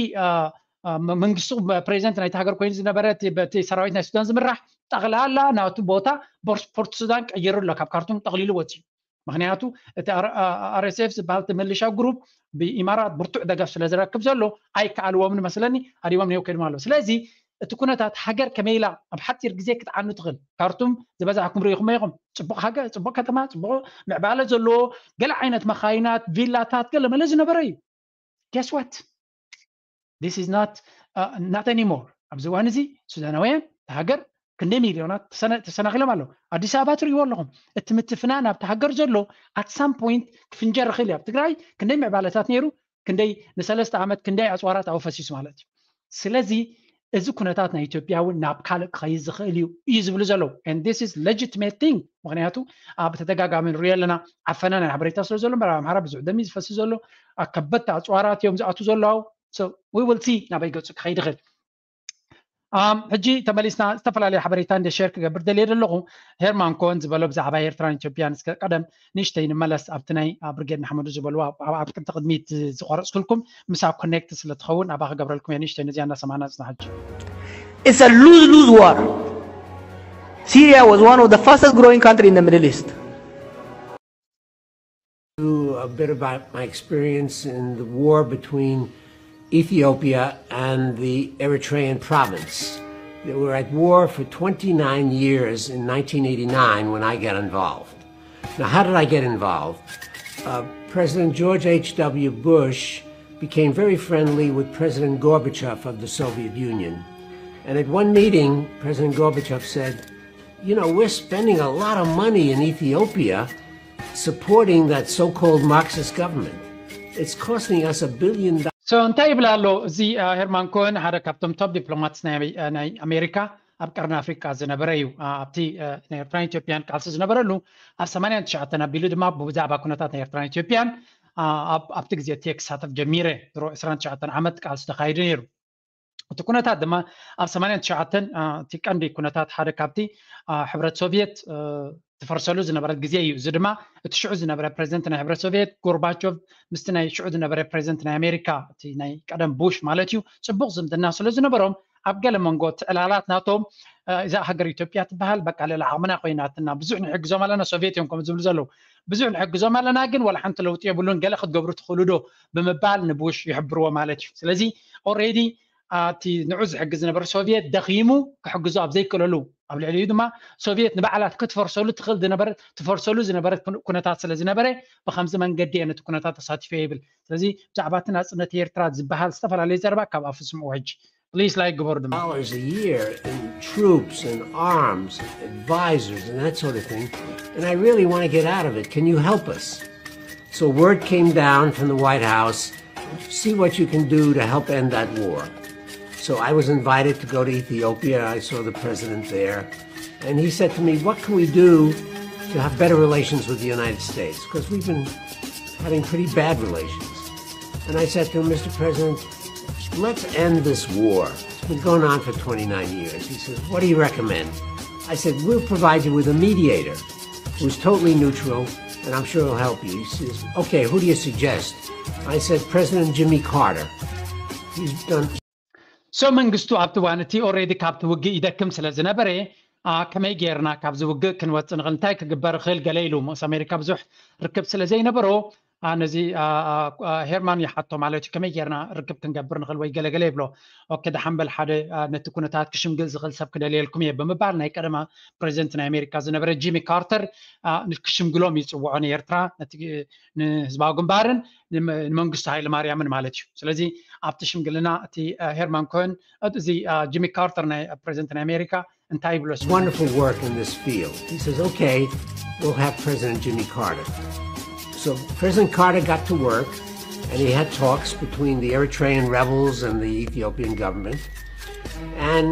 መንግስቱ ፕሬዚደንት ናይቲ ሃገር ኮይኑ ዝነበረ እቲ ሰራዊት ናይ ሱዳን ዝምራሕ ጠቕላላ ናቱ ቦታ ፖርት ሱዳን ቀይሩ ኣሎ። ካብ ካርቱም ጠቕሊሉ ወፂኡ። ምክንያቱ እቲ ኣር ኤስ ኤፍ ዝበሃል እቲ ምልሻ ግሩፕ ብኢማራት ብርቱዕ ደገፍ ስለ ዝረክብ ዘሎ ኣይከኣልዎምን መስለኒ፣ ሃዲሞም ነይው ከድማ ኣለዉ። ስለዚ እቲ ኩነታት ሃገር ከመይ ኢላ ኣብ ሓፂር ግዜ ክትዓኑ ትኽእል? ካርቱም ዝበዛሕኩም ርኢኹም ኢኹም። ፅቡቕ ሃገር፣ ፅቡቕ ከተማ፣ ፅቡቕ ምዕባለ ዘለዎ ገለ ዓይነት መኻይናት፣ ቪላታት፣ ገለ መለ ዝነበረ እዩ። Guess what? This is not, uh, not anymore። ኣብዚ እዋን እዚ ሱዳናውያን ሃገር ክንደይ ሚልዮናት ተሰናኺሎም ኣለዉ። ኣዲስ ኣበባ ትርእይዎ ኣለኹም። እቲ ምትፍናን ኣብቲ ሃገር ዘሎ at some point ክፍንጀር ይኽእል እዩ። ኣብ ትግራይ ክንደይ ምዕባለታት ነይሩ፣ ክንደይ ንሰለስተ ዓመት ክንደይ ኣፅዋራት ኣብኡ ፈሲሱ ማለት እዩ። ስለዚ እዚ ኩነታት ናይ ኢትዮጵያ እውን ናብ ካልእ ክኸይድ ዝኽእል እዩ እዩ ዝብሉ ዘለዉ። And this is legitimate thing። ምክንያቱ ኣብ ተደጋጋሚ ንሪኦ ኣለና፣ ዓፈና ናይ ሓበሬታ ስለ ዘሎ ምዕራብ ኣምሓራ ብዙሕ ደም እዩ ዝፈሲ ዘሎ። ከበድቲ ኣፅዋራት እዮም ዝኣቱ ዘለዉ። So we will see ናበይ ገፁ ክኸይድ ይኽእል። ሕጂ ተመሊስና ዝተፈላለዩ ሓበሬታ እንደ ሼር ክገብር ደልየ ዘለኹ። ሄርማን ኮን ዝበሎ ብዛዕባ ኤርትራን ኢትዮጵያን እስከ ቀደም ንእሽተይ ንመለስ። ኣብቲ ናይ ብርጌድ ንሓመዱ ዝበልዎ ኣብ ቅድሚ ቅድሚት ዝቆረፅኩልኩም ምሳብ ኮኔክት ስለ ትኸውን ኣባ ክገብረልኩም እየ። ንእሽተይ ነዚኣ እናሰማዕና ንፅናሕ። ሕጂ It's a lose-lose war. Syria was one of the fastest growing country in the Middle East. A bit about my experience in the war between Ethiopia and the Eritrean province. They were at war for twenty-nine years in nineteen eighty-nine when I got involved. Now, how did I get involved? Uh, President George H W Bush became very friendly with President Gorbachev of the Soviet Union. And at one meeting, President Gorbachev said, "You know, we're spending a lot of money in Ethiopia supporting that so-called Marxist government. It's costing us a billion dollars." So እንታይ ይብል ኣሎ እዚ ሄርማን ኮን፣ ሓደ ካብቶም ቶፕ ዲፕሎማትስ ናይ ኣሜሪካ። ኣብ ቀርኒ ኣፍሪቃ ዝነበረ እዩ። ኣብቲ ናይ ኤርትራን ኢትዮጵያን ቃልሲ ዝነበረሉ ኣብ ሰማንያን ትሽዓተን ኣቢሉ ድማ ብዛዕባ ኩነታት ናይ ኤርትራን ኢትዮጵያን ኣብቲ ግዜ እቲ ክሳተፍ ጀሚረ። ድሮ ዕስራን ትሽዓተን ዓመት ቃልሲ ተኻይዱ ነይሩ። እቲ ኩነታት ድማ ኣብ ሰማንያን ትሽዓተን እቲ ቀንዲ ኩነታት ሓደ ካብቲ ሕብረት ሶቪየት ትፈርሰሉ ዝነበረት ግዜ እዩ። እዚ ድማ እቲ ሽዑ ዝነበረ ፕሬዚደንት ናይ ሕብረት ሶቪየት ጎርባቾቭ ምስቲ ናይ ሽዑ ዝነበረ ፕሬዚደንት ናይ ኣሜሪካ እቲ ናይ ቀደም ቡሽ ማለት እዩ ጽቡቕ ዝምድና ስለ ዝነበሮም ኣብ ገለ መንጎ እቲ ዕላላት ናቶም እዛ ሃገር ኢትዮጵያ ትበሃል በቃ ልዕሊ ዓቕምና ኮይናትና ብዙሕ ንሕግዞም ኣለና፣ ሶቪየት እዮም ከም ዝብሉ ዘለዉ ብዙሕ ንሕግዞም ኣለና፣ ግን ዋላ ሓንቲ ለውጢ የብሉን፣ ገለ ክትገብሩ ትኽእሉ ዶ ብምባል ንቡሽ ይሕብርዎ ማለት እዩ። ስለዚ ኦሬዲ እቲ ንዑ ዝሕግዝ ዝነበረ ሶቪየት ደኺሙ ክሕግዞ ኣብ ዘይክእለሉ ኣብ ልዕሊኡ ድማ ሶቪየት ንባዕላት ክትፈርሰሉ ትኽእል ዝነበረት ትፈርሰሉ ዝነበረት ኩነታት ስለ ዝነበረ ብከምዚ መንገዲ እየ ነቲ ኩነታት ተሳቲፈ ይብል። ስለዚ ብዛዕባ እቲ ናፅነት ኤርትራ ዝበሃል ዝተፈላለዩ ዘረባ ካብ ኣፉ ስምዑ ሕጂ። Please like ግበሩ ድማ። Dollars a year in troops and arms, advisors and that sort of thing. And I really want to get out of it. Can you help us? So word came down from the White House, see what you can do to help end that war. So I was invited to go to Ethiopia. I saw the president there. And he said to me, what can we do to have better relations with the United States? Because we've been having pretty bad relations. And I said to him, Mister President, let's end this war. It's been going on for twenty-nine years. He says, what do you recommend? I said, we'll provide you with a mediator who's totally neutral, and I'm sure he'll help you. He says, okay, who do you suggest? I said, President Jimmy Carter. He's done So መንግስቱ ኣብቲ እዋን እቲ ኦሬዲ ካብቲ ውግእ ይደክም ስለ ዝነበረ ከመይ ጌርና ካብዚ ውግእ ክንወፅእ ንኽእል እንታይ ክግበር ይኽእል ገለ ኢሉ ምስ ኣሜሪካ ብዙሕ ርክብ ስለ ዘይነበሮ ነዚ ሄርማን ይሓቶ ማለት እዩ። ከመይ ጌርና ርክብ ክንገብር ንኽእል ወይ ገለገለ ይብሎ። ኦኬ ደሓን በል ሓደ ነቲ ኩነታት ክሽምግል ዝኽእል ሰብ ክደልየልኩም እየ ብምባል ናይ ቀደማ ፕሬዚደንት ናይ ኣሜሪካ ዝነበረ ጂሚ ካርተር ክሽምግሎም ይፅውዖ ንኤርትራ ንህዝባዊ ግንባርን ንመንግስቱ ሃይለ ማርያምን ማለት እዩ። ስለዚ ኣብቲ ሽምግልና እቲ ሄርማን ኮን እዚ ጂሚ ካርተር ናይ ፕሬዚደንት ናይ ኣሜሪካ እንታይ ይብሎ wonderful work in this field. He says, okay, we'll have President Jimmy Carter. So President Carter got to work and he had talks between the Eritrean rebels and the Ethiopian government. And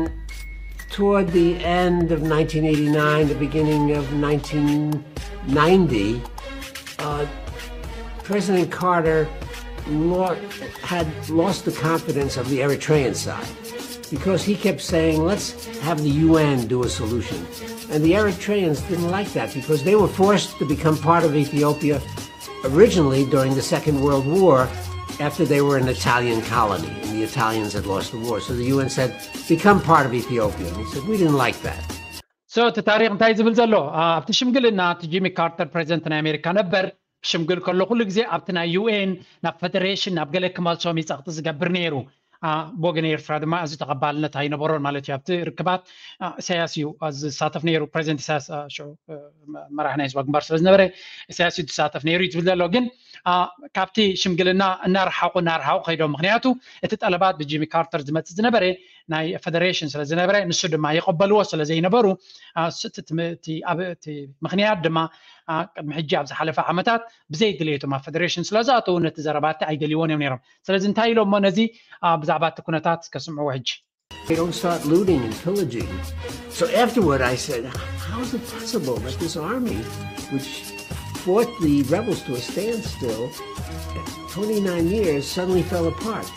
toward the end of nineteen eighty-nine, the beginning of nineteen ninety, uh, President Carter lo- had lost the confidence of the Eritrean side because he kept saying, let's have the U N do a solution. And the Eritreans didn't like that because they were forced to become part of Ethiopia originally during the Second World War after they were an Italian colony and the Italians had lost the war. So the U N said, become part of Ethiopia. And he said, we didn't like that. So እቲ ታሪክ እንታይ ዝብል ዘሎ ኣብቲ ሽምግልና እቲ ጂሚ ካርተር ፕሬዚደንት ናይ ኣሜሪካ ነበር ሽምግል ከሎ ኩሉ ግዜ ኣብቲ ናይ ዩ ኤን ናብ ፈደሬሽን ናብ ገለ ክመልሶም ይፀቕጢ ዝገብር ነይሩ። ብወገን ኤርትራ ድማ እዚ ተቐባልነት ኣይነበሮን ማለት እዩ። ኣብቲ ርክባት ኢሳያስ እዩ ዝሳተፍ ነይሩ፣ ፕሬዚደንት ኢሳያስ ሽዑ መራሒ ናይ ህዝባዊ ግንባር ስለ ዝነበረ ኢሳያስ እዩ ዝሳተፍ ነይሩ እዩ ዝብል ዘሎ። ግን ካብቲ ሽምግልና እናረሓቑ እናረሓቑ ከይዶም፣ ምክንያቱ እቲ ጠለባት ብጂሚ ካርተር ዝመፅእ ዝነበረ ናይ ፈደሬሽን ስለ ዝነበረ ንሱ ድማ ይቐበልዎ ስለ ዘይነበሩ እቲ ምክንያት ድማ ቅድሚ ሕጂ ኣብ ዝሓለፈ ዓመታት ብዘይ ድሌቶም ኣብ ፈደሬሽን ስለ ዝኣተዉ ነቲ ዘረባቲ ኣይደልይዎን እዮም ነይሮም። ስለዚ እንታይ ኢሎሞ ነዚ ብዛዕባ እቲ ኩነታት ከስምዕዎ ሕጂ They don't start looting and pillaging. So afterward, I said, how is it possible that this army, which fought the rebels to a standstill, twenty-nine years, suddenly fell apart?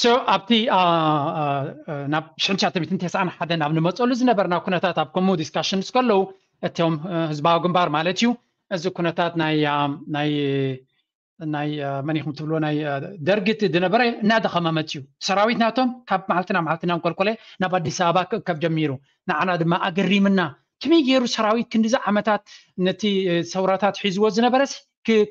So ኣብቲ ናብ ሽሕን ትሽዓተ ሚእትን ተስዓን ሓደን ኣብ ንመፀሉ ዝነበርና ኩነታት ኣብ ከምኡ ዲስካሽንስ ከለዉ እቶም ህዝባዊ ግንባር ማለት እዩ እዚ ኩነታት ናይ ናይ ናይ መን ኢኹም ትብልዎ ናይ ደርጊ እቲ ዝነበረ እናደኸመመት እዩ። ሰራዊት ናቶም ካብ መዓልቲ ናብ መዓልቲ እናንቆልቆለ ናብ ኣዲስ ኣበባ ክእከብ ጀሚሩ። ንዓና ድማ ኣገሪምና። ከመይ ገይሩ ሰራዊት ክንዲዚ ዓመታት ነቲ ሰውራታት ሒዝዎ ዝነበረስ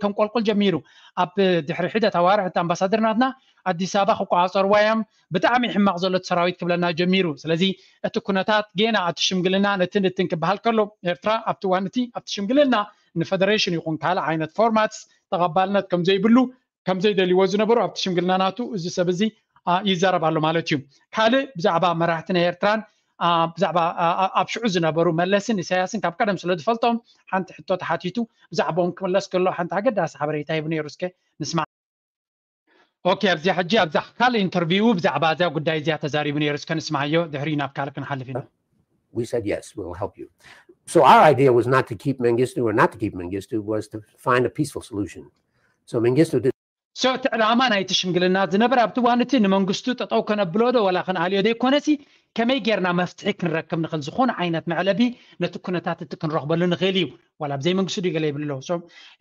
ከንቆልቁል ጀሚሩ። ኣብ ድሕሪ ሒደት ኣዋርሕ እቲ ኣምባሳደር ናትና ኣዲስ ኣበባ ክቆፃፀርዋ እዮም ብጣዕሚ ሕማቕ ዘሎ እቲ ሰራዊት ክብለና ጀሚሩ። ስለዚ እቲ ኩነታት ጌና እቲ ሽምግልና ነቲ ንትን ክበሃል ከሎ ኤርትራ ኣብቲ እዋን እቲ ኣብቲ ሽምግልና ንፈደሬሽን ይኹን ካልእ ዓይነት ፎርማትስ ተቐባልነት ከም ዘይብሉ ከም ዘይደልይዎ ዝነበሩ ኣብቲ ሽምግልና ናቱ እዚ ሰብ እዚ ይዛረብ ኣሎ ማለት እዩ። ካልእ ብዛዕባ መራሕቲ ናይ ኤርትራን ብዛዕባ ኣብ ሽዑ ዝነበሩ መለስን ኢሳያስን ካብ ቀደም ስለ ዝፈልጦም ሓንቲ ሕቶ ተሓቲቱ ብዛዕባኦም ክምለስ ከሎ ሓንቲ ኣገዳሲ ሓበሬታ ሂቡ ነይሩ። እስከ ንስማዕ። ኦኬ፣ ኣብዚኣ ሕጂ ኣብዛ ካልእ ኢንተርቪው ብዛዕባ እዛ ጉዳይ እዚኣ ተዛሪቡ ነይሩ። እስከ ንስማዓዮ፣ ድሕሪኡ ናብ ካልእ ክንሓልፍ ኢና። We said, "Yes, we'll help you." So our idea was not to keep Mengistu or not to keep Mengistu, was to find a peaceful solution. So Mengistu did So እቲ ዕላማ ናይቲ ሽምግልና ዝነበረ ኣብቲ እዋን እቲ ንመንግስቱ ጠጠው ከነብሎ ዶ ወላ ከነኣልዮ ዘይኮነሲ፣ ከመይ ጌርና መፍትሒ ክንረክብ ንኽእል፣ ዝኾነ ዓይነት መዕለቢ ነቲ ኩነታት እቲ ክንረኽበሉ ንኽእል እዩ። ዋላ ብዘይ መንግስቱ ድዩ ገለ ይብል ኣለዉ። So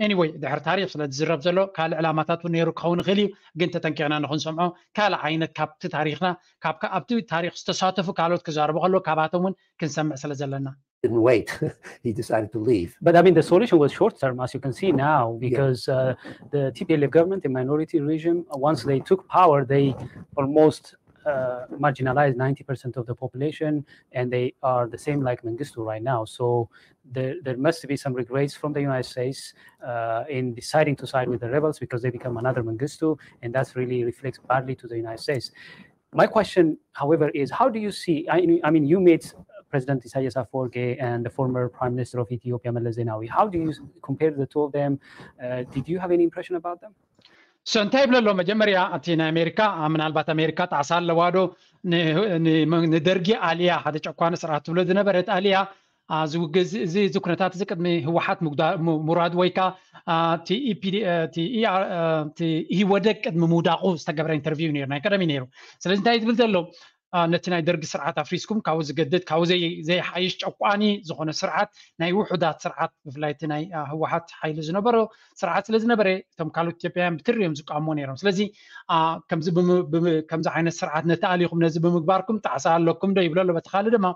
anyway፣ ድሕሪ ታሪኽ ስለ ዝዝረብ ዘሎ ካልእ ዕላማታት እውን ነይሩ ክኸውን ይኽእል እዩ። ግን ተጠንቂቕና ንኽንሰምዖ፣ ካልእ ዓይነት ካብቲ ታሪኽና፣ ካብ ኣብቲ ታሪኽ ዝተሳተፉ ካልኦት ክዛረቡ ከለዉ ካባቶም እውን ክንሰምዕ ስለ ዘለና። Didn't wait. He decided to leave. But I mean, the solution was short term, as you can see now, because uh, the T P L F government, the minority regime, once they took power, they almost uh, marginalized ninety percent of the population, and they are the same like Mengistu right now. So there, there must be some regrets from the United States uh, in deciding to side with the rebels, because they become another Mengistu, and that's really reflects badly to the United States. My question, however, is how do you see? I, I mean, you met President Isaias Afwerki and the former Prime Minister of Ethiopia, Meles Zenawi. How do you compare the two of them? Uh, did you have any impression about them? So እንታይ ይብለ ኣሎ? መጀመርያ እቲ ናይ ኣሜሪካ፣ ምናልባት ኣሜሪካ ጣዕሳ ኣለዋ ዶ ንደርጊ ኣልያ፣ ሓደ ጨቋኒ ስርዓት ትብሎ ዝነበረት ኣልያ፣ እዚ ኩነታት እዚ ቅድሚ ህወሓት ምውራድ ወይ ከዓ ኢህወደግ ቅድሚ ምውዳቁ ዝተገብረ ኢንተርቪው ነይሩ፣ ናይ ቀደም ነይሩ። ስለዚ እንታይ ዝብል ዘሎ? ነቲ ናይ ደርጊ ስርዓት ኣፍሪስኩም ካብኡ ዝገድድ፣ ካብኡ ዘይሓይሽ ጨቋኒ ዝኾነ ስርዓት፣ ናይ ውሑዳት ስርዓት፣ ብፍላይ እቲ ናይ ህወሓት ሓይሊ ዝነበሮ ስርዓት ስለ ዝነበረ፣ እቶም ካልኦት ኢትዮጵያውያን ብትሪ እዮም ዝቃወምዎ ነይሮም። ስለዚ ከምዚ ዓይነት ስርዓት ነቲ ኣሊኹም ነዚ ብምግባርኩም ጣዕሳ ኣለኩም ዶ ይብሎ ኣሎ። በቲ ካልእ ድማ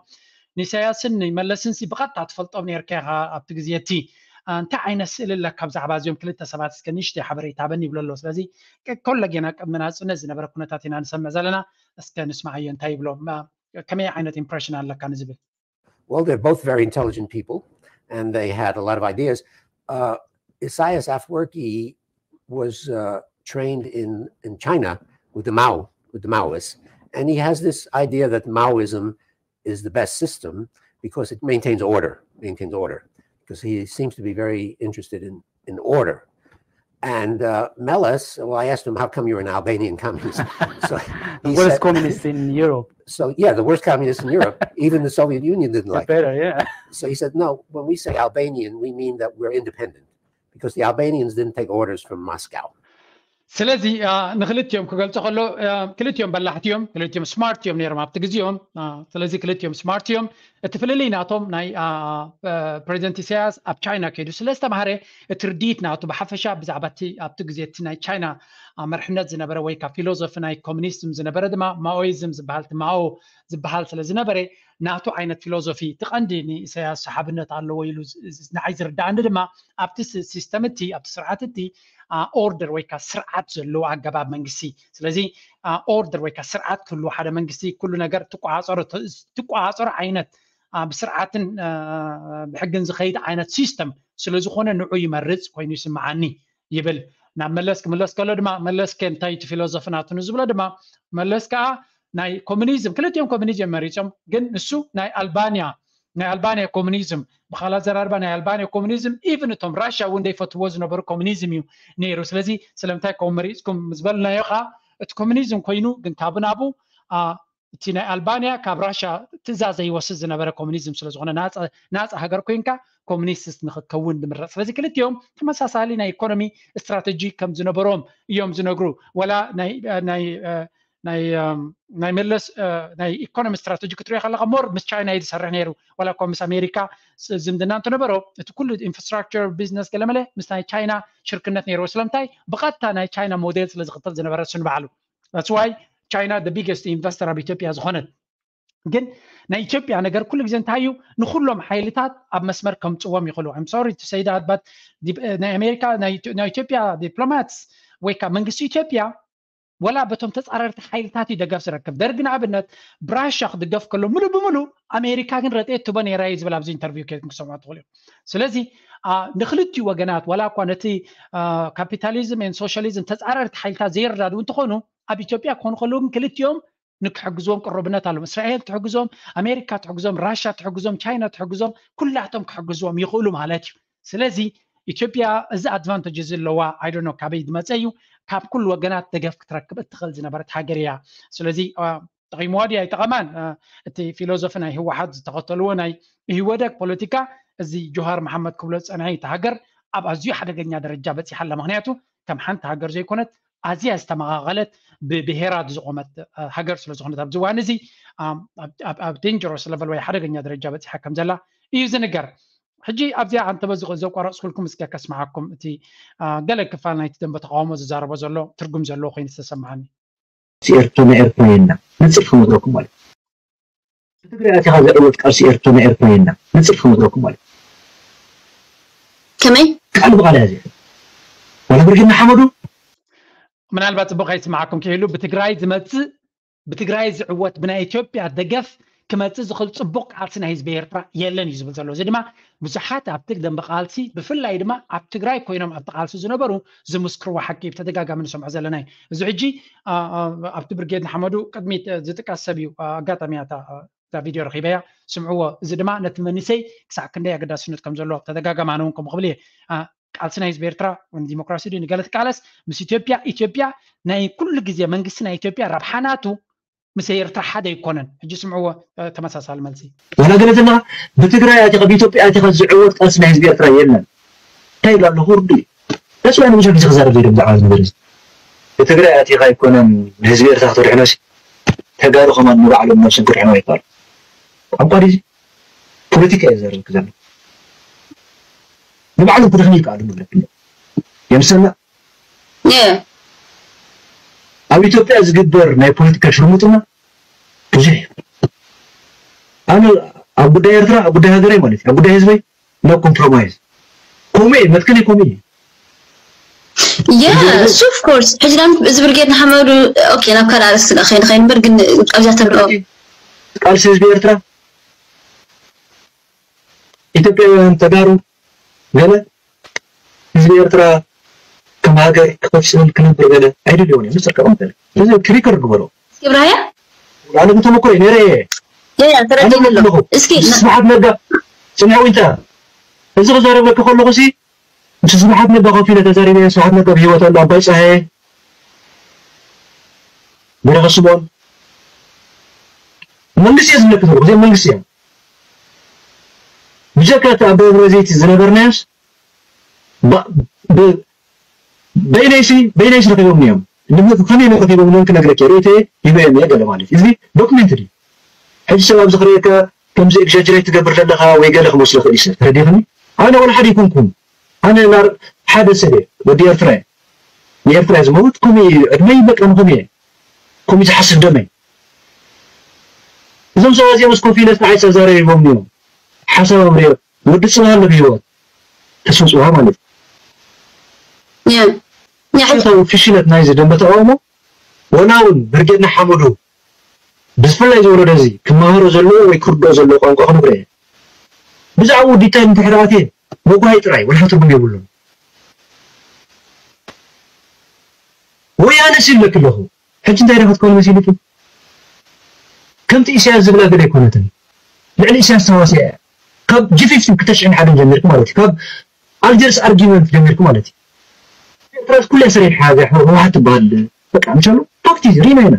ንኢሳያስን ንመለስን ሲ ብቐጥታ ትፈልጦም ነርካ ኢኻ ኣብቲ ግዜ እቲ። እንታይ ዓይነት ስእሊ ኣለካ ብዛዕባ እዚኦም ክልተ ሰባት? እስከ ንእሽተይ ሓበሬታ ሃበኒ ይብሎ ኣሎ። ስለዚ ኮለጌና ቅድሚ ናጽነት ዝነበረ ኩነታት ኢና ንሰምዕ ዘለና። እስከ ንስማዓዮ እንታይ ይብሎ፣ ከመይ ዓይነት ኢምፕሬሽን ኣለካ ንዝብል። Well, they're both very intelligent people, and they had a lot of ideas. Uh, Isaias Afwerki was uh, trained in, in China with the Mao, with the Maoists, and he has this idea that Maoism is the best system because it maintains order, maintains order, because he seems to be very interested in, in order. And uh, Meles, well, I asked him, "How come you're an Albanian communist?" So the worst said, communist in Europe. So yeah, the worst communist in Europe. Even the Soviet Union didn't like. Better, yeah. So he said, "No, when we say Albanian, we mean that we're independent, because the Albanians didn't take orders from Moscow." ስለዚ ንክልቲኦም ክገልጾ ከሎ፣ ክልቲኦም በላሕቲ እዮም፣ ክልቲኦም ስማርት እዮም ነይሮም ኣብቲ ግዜኦም። ስለዚ ክልቲኦም ስማርት እዮም። እቲ ፍልልይ ናቶም፣ ናይ ፕሬዚደንት ኢሳያስ ኣብ ቻይና ከይዱ ስለ ዝተማሃረ፣ እቲ ርድኢት ናቱ ብሓፈሻ ብዛዕባ እቲ ኣብቲ ግዜ እቲ ናይ ቻይና መርሕነት ዝነበረ ወይ ካብ ፊሎዞፊ ናይ ኮሚኒዝም ዝነበረ ድማ ማኦይዝም ዝበሃል፣ ማኦ ዝበሃል ስለ ዝነበረ፣ ናቱ ዓይነት ፊሎዞፊ እቲ ቀንዲ ንኢሳያስ ሰሓብነት ኣለዎ ኢሉ ንዓይ ዝርዳእኒ ድማ ኣብቲ ሲስተም እቲ፣ ኣብቲ ስርዓት እቲ ኦርደር ወይ ከዓ ስርዓት ዘለዎ ኣገባብ መንግስቲ። ስለዚ ኦርደር ወይ ከዓ ስርዓት ክህልዎ፣ ሓደ መንግስቲ ኩሉ ነገር ትቆፃፀሮ ዓይነት ብስርዓትን ብሕግን ዝኸይድ ዓይነት ሲስተም ስለዝኾነ ንዑ ይመርፅ ኮይኑ ይስምዓኒ ይብል። ናብ መለስ ክምለስ ከሎ ድማ፣ መለስ ከ እንታይ እቲ ፊሎዞፊ ናቱ ንዝብሎ ድማ፣ መለስ ከዓ ናይ ኮሚኒዝም፣ ክልቲኦም ኮሚኒዝም መሪፆም፣ ግን ንሱ ናይ ኣልባንያ ናይ ኣልባንያ ኮሚኒዝም፣ ብኻልእ ኣዘራርባ ናይ ኣልባንያ ኮሚኒዝም ኢቭን እቶም ራሽያ እውን ዘይፈትዎ ዝነበሩ ኮሚኒዝም እዩ ነይሩ። ስለዚ ስለምንታይ ከምኡ መሪፅኩም ምስ በልናዮ ከዓ፣ እቲ ኮሚኒዝም ኮይኑ ግን ካብ ናቡ እቲ ናይ ኣልባንያ ካብ ራሽያ ትእዛዝ ዘይወስድ ዝነበረ ኮሚኒዝም ስለዝኾነ፣ ናፃ ሃገር ኮይንካ ኮሚኒስት ንክትከውን ዝምረፅ። ስለዚ ክልቲኦም ተመሳሳሊ ናይ ኢኮኖሚ ስትራተጂ ከም ዝነበሮም እዮም ዝነግሩ። ወላ ናይ መለስ ናይ ኢኮኖሚ ስትራተጂ ክትሪኦ ከለካ ሞር ምስ ቻይና እዩ ዝሰርሕ ነይሩ። ዋላ እኳ ምስ ኣሜሪካ ዝምድና እንተነበሮ፣ እቲ ኩሉ ኢንፍራስትራክቸር፣ ቢዝነስ፣ ገለመለ ምስ ናይ ቻይና ሽርክነት ነይርዎ። ስለምንታይ? ብቐጥታ ናይ ቻይና ሞዴል ስለ ዝኽተል ዝነበረ እሱ ንባዕሉ። That's why China the biggest investor ኣብ ኢትዮጵያ ዝኾነት። ግን ናይ ኢትዮጵያ ነገር ኩሉ ግዜ እንታይ እዩ? ንኩሎም ሓይልታት ኣብ መስመር ከምፅዎም ይኽእሉ። I'm sorry to say that, but ናይ ኣሜሪካ፣ ናይ ኢትዮጵያ ዲፕሎማትስ ወይ ከዓ መንግስቲ ኢትዮጵያ ወላ በቶም ተፃረርቲ ሓይልታት እዩ ደገፍ ዝረክብ። ደርግ ንኣብነት ብራሻ ክድገፍ ከሎ ሙሉእ ብሙሉእ ኣሜሪካ ግን ረድኤት ትቦ ነይራ እዩ ዝብል ኣብዚ ኢንተርቪው ከይድኩም ክሰምዖ ትኽእሉ እዮም። ስለዚ ንክልቲኡ ወገናት ዋላ እኳ ነቲ ካፒታሊዝም ን ሶሻሊዝም ተፃረርቲ ሓይልታት ዘይረዳድኡ እንትኾኑ ኣብ ኢትዮጵያ ክኾኑ ከለዉ ግን ክልቲኦም ንክሕግዝዎም ቅሩብነት ኣለዎም። እስራኤል ትሕግዞም፣ ኣሜሪካ ትሕግዞም፣ ራሻ ትሕግዞም፣ ቻይና ትሕግዞም፣ ኩላቶም ክሕግዝዎም ይኽእሉ ማለት እዩ። ስለዚ ኢትዮጵያ እዚ ኣድቫንቴጅ እዚ ኣለዋ። I don't know ካበይ ዝመፀ እዩ። ካብ ኩሉ ወገናት ደገፍ ክትረክብ እትኽእል ዝነበረት ሃገር እያ። ስለዚ ጠቂምዋ ድዩ ኣይጠቐማን፣ እቲ ፊሎዞፊ ናይ ህወሓት ዝተኸተልዎ ናይ ኢህወደግ ፖለቲካ፣ እዚ ጆሃር መሓመድ ክብሎ ዝፀንሐ፣ እቲ ሃገር ኣብ ኣዝዩ ሓደገኛ ደረጃ በፂሓ ኣላ። ምክንያቱ ከም ሓንቲ ሃገር ዘይኮነት፣ ኣዝያ ዝተመቓቐለት፣ ብብሄራት ዝቆመት ሃገር ስለ ዝኾነት፣ ኣብዚ እዋን እዚ ኣብ ዴንጀሮስ ለቨል ወይ ሓደገኛ ደረጃ በፂሓ ከም ዘላ እዩ ዝንገር። ሕጂ ኣብዚኣ ኣንተበ ዘቋረፅኩልኩም እስከ ከስምዓኩም፣ እቲ ገለ ክፋል ናይቲ ደንበ ተቃውሞ ዝዛረቦ ዘሎ ትርጉም ዘለዎ ኮይኑ ዝተሰምዓኒ። ኤርትራ ናይ ኤርትራ የና ንፅል ክነግረኩም ማለት ብትግራይ ኣቲኻ ዝዕወት ቃልሲ ኤርትራ ናይ ኤርትራ የና ንፅል ክነግረኩም ማለት ከመይ ቃል ብቃል ያዘ ዋላ ብርጌድ ንሓመዱ ምናልባት ፅቡቅ ኣይስምዓኩም ክህሉ ብትግራይ ዝመፅእ ብትግራይ ዝዕወት ብናይ ኢትዮጵያ ደገፍ ክመፅእ ዝኽእል ፅቡቅ ቃልሲ ናይ ህዝቢ ኤርትራ የለን እዩ ዝብል ዘሎ። እዚ ድማ ብዙሓት ኣብቲ ደንበ ቃልሲ ብፍላይ ድማ ኣብ ትግራይ ኮይኖም ኣብቲ ቃልሲ ዝነበሩ ዝምስክርዎ ሓቂ ብተደጋጋሚ ንሰምዖ ዘለና እዩ። እዚ ሕጂ ኣብቲ ብርጌድ ንሓመዱ ቅድሚት ዝጥቀስ ሰብ እዩ። ኣጋጣሚ እታ ቪድዮ ረኺበያ ስምዕዎ። እዚ ድማ ነቲ መንእሰይ ክሳዕ ክንደይ ኣገዳስነት ከም ዘለዎ ተደጋጋሚ ኣነ እውን ከምኡ ክብል እየ። ቃልሲ ናይ ህዝቢ ኤርትራ ንዲሞክራሲ ድዩ ንገለ ትቃለስ ምስ ኢትዮጵያ ኢትዮጵያ ናይ ኩሉ ግዜ መንግስቲ ናይ ኢትዮጵያ ረብሓ ናቱ ምስ ኤርትራ ሓደ ኣይኮነን። ሕጂ ስምዕዎ ተመሳሳሊ መልሲ። ዋላ ገለ ዘለና ብትግራይ ኣቲኻ ብኢትዮጵያ ኣቲኻ ዝዕወት ቃልሲ ናይ ህዝቢ ኤርትራ የለን። እንታይ ይብላ ኣለኹ ርዱ እዩ። ደስ ባይ ብዙሕ ግዜ ክዛረብ ዘይደም ብዛዕባ ነገር እዚ ብትግራይ ኣቲኻ ኣይኮነን ንህዝቢ ኤርትራ ክትድሕኖ ተጋሩ ከማን ንባዕሎም ነብሶም ክድሕኖ ይከኣሉ። ቋንቋ ድዚ ፖለቲካ እየ ዘረብክ ዘሎ ንባዕሎም ክድሕኑ ይከኣሉ ንብለክ የምሰና ኣብ ኢትዮጵያ ዝግበር ናይ ፖለቲካ ሽርሙጥና ብዙሕ እዩ። ኣነ ኣብ ጉዳይ ኤርትራ ኣብ ጉዳይ ሃገረይ ማለት እዩ ኣብ ጉዳይ ህዝበይ no compromise። ኮሜ መትከለይ ኮሜ እዩ። Yes, of course. ሕጂ ዳም እዚ ብርጌድ ንሓመዱ okay ናብ ካልእ ኣርእስቲ ከይንኸይድ እምበር ግን ኣብዚኣ ተብልኦ ቃልሲ ህዝቢ ኤርትራ ኢትዮጵያውያን ተጋሩ ገለ ህዝቢ ኤርትራ ከም ሃገር ክቐፅል ክነብር ገለ ኣይደልዮን እዮም። ንስካ ቁም ገለ እዚ ክሪከርድ ግበሮ። እስኪ ብራያ ኣነ ብተመክሮ ነረ ያ ተረዲእ ኣሎ። እስኪ ስብሓት ነጋ ስምዐ ዊንታ እዚ ክዛረበኪ ከለኹ ሲ ምስ ስብሓት ነጋ ኮፍ ኢለ ተዛሪበ። ስብሓት ነጋ ብሂወት ኣሎ። ኣባይ ፀሃየ በረኸ ስምኦን መንግስቲ እየ ዝብለኪ ዘለኹ። እዚኦም መንግስቲ እዮም። ብጀካ እቲ ኣብ ደብረ ዘይት ዝነበርናዮስ በይነይሲ በይነይሲ ረኺቦም እዮም። ከመይ ረኺቦም እዮም ክነግረኪ ርእይተ ይበዮም እየ ገለ ማለት እዚ ዶክመንት ድዩ? ሕጂ ሰብ ኣብዚ ክርእየካ ከምዚ ኤግዛጀሬት ትገብር ዘለኻ ወይ ገለ ክመስሎ ክእል ይሰብ ተረዲኽኒ? ኣነ ወላ ሓደ ይኮንኩም። ኣነ ናር ሓደ ሰብ እየ ወዲ ኤርትራ እየ። ንኤርትራ እየ ዝመውት ከምኡ እዩ ዕድመይ በቃ ንኸምኡ እየ ከምኡ ዝሓስብ ደመይ። እዞም ሰባት እዚኦም ምስ ኮፍ ኢለ ንዓይ ተዛረቢቦም እዮም ሓሳብ ኣምሪኦም ወዲ ጽባህ ኣሎ ብህይወት ተስፉ ጽባህ ማለት እዩ። ያ ያ ታዊ ፍሽለት ናይዚ ደንበ ተቃውሞ ወላ እውን ብርጌድ ንሓመዱ ብዝፍላይ ዝወለዶ እዚ ክመሃሮ ዘለዎ ወይ ክርድኦ ዘለዎ ቋንቋ ክነግሮ እየ። ብዛዕባኡ ዲታይል እንድሕር ኣትየ መጓይ ጥራይ ወላ ትርጉም የብሉን። ወያነ ሲለክ ኣለኹ ሕጂ እንታይ ዳ ክትከውን መሲልኪ? ከምቲ ኢሳያስ ዝብላ ገለ ኣይኮነትን። ልዕሊ ኢሳያስ ተዋሲኣ እያ። ካብ ጂ ፊፍቲን ክልተ ሽሕን ሓደን ጀሚርኩ ማለት እዩ። ካብ ኣልጀርስ ኣርጊመንት ጀሚርኩ ማለት እዩ። ኤርትራ ኩላ ሰሪሕ ሓዚ ህወሓት ትበሃል በቃ ምሻሉ ፓርቲ ሪና ኢና።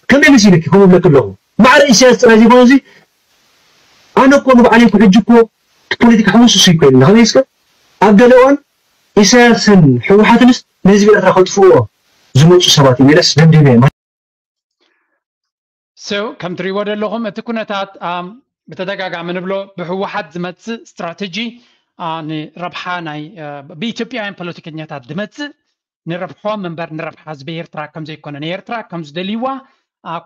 ከመይ መሲልኪ ከምኡ ብለክ ኣለኹ ማዕረ ኢሳያስ ጥራይ ዘይኮነ እዚ ኣነ እኮ ንባዕለይ እኮ ሕጂ እኮ ፖለቲካ ሕውስሱ ይኮይን ከመይ እስከ ኣብ ገለ እዋን ኢሳያስን ህወሓትንስ ንህዝቢ ኤርትራ ከጥፍእዎ ዝመፁ ሰባት እዮም ኢለስ ደምዲመ እየ። So ከም ትሪእዎ ዘለኹም እቲ ኩነታት ብተደጋጋሚ ንብሎ ብህወሓት ዝመፅእ ስትራተጂ ንረብሓ ናይ ብኢትዮጵያውያን ፖለቲከኛታት ዝመፅእ ንረብሖም እምበር ንረብሓ ህዝቢ ኤርትራ ከም ዘይኮነ ንኤርትራ ከም ዝደልይዋ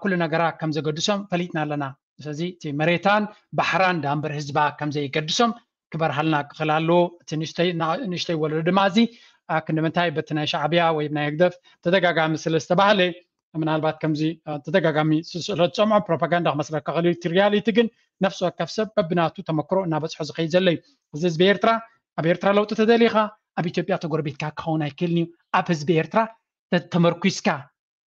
ኩሉ ነገራ ከም ዘገድሶም ፈሊጥና ኣለና። ስለዚ እቲ መሬታን ባሕራን ዳምበር ህዝባ ከም ዘይገድሶም ክበርሃልና ክኽእል ኣለዎ። እቲ ንእሽተይ ወለዶ ድማ እዚ ክንዲ ምንታይ በቲ ናይ ሻዕብያ ወይ ናይ ህግደፍ ተደጋጋሚ ስለ ዝተባህለ ምናልባት ከምዚ ተደጋጋሚ ስስእሎ ዝፀምዖ ፕሮፓጋንዳ ክመስለካ ክእል እቲ ሪያሊቲ ግን ነፍሲ ወከፍ ሰብ በብናቱ ተመክሮ እናበፅሖ ዝኸይድ ዘሎ እዩ። እዚ ህዝቢ ኤርትራ ኣብ ኤርትራ ለውጢ ተደሊኻ ኣብ ኢትዮጵያ ተጎረቤትካ ክኸውን ኣይክእልን እዩ። ኣብ ህዝቢ ኤርትራ ተመርኩስካ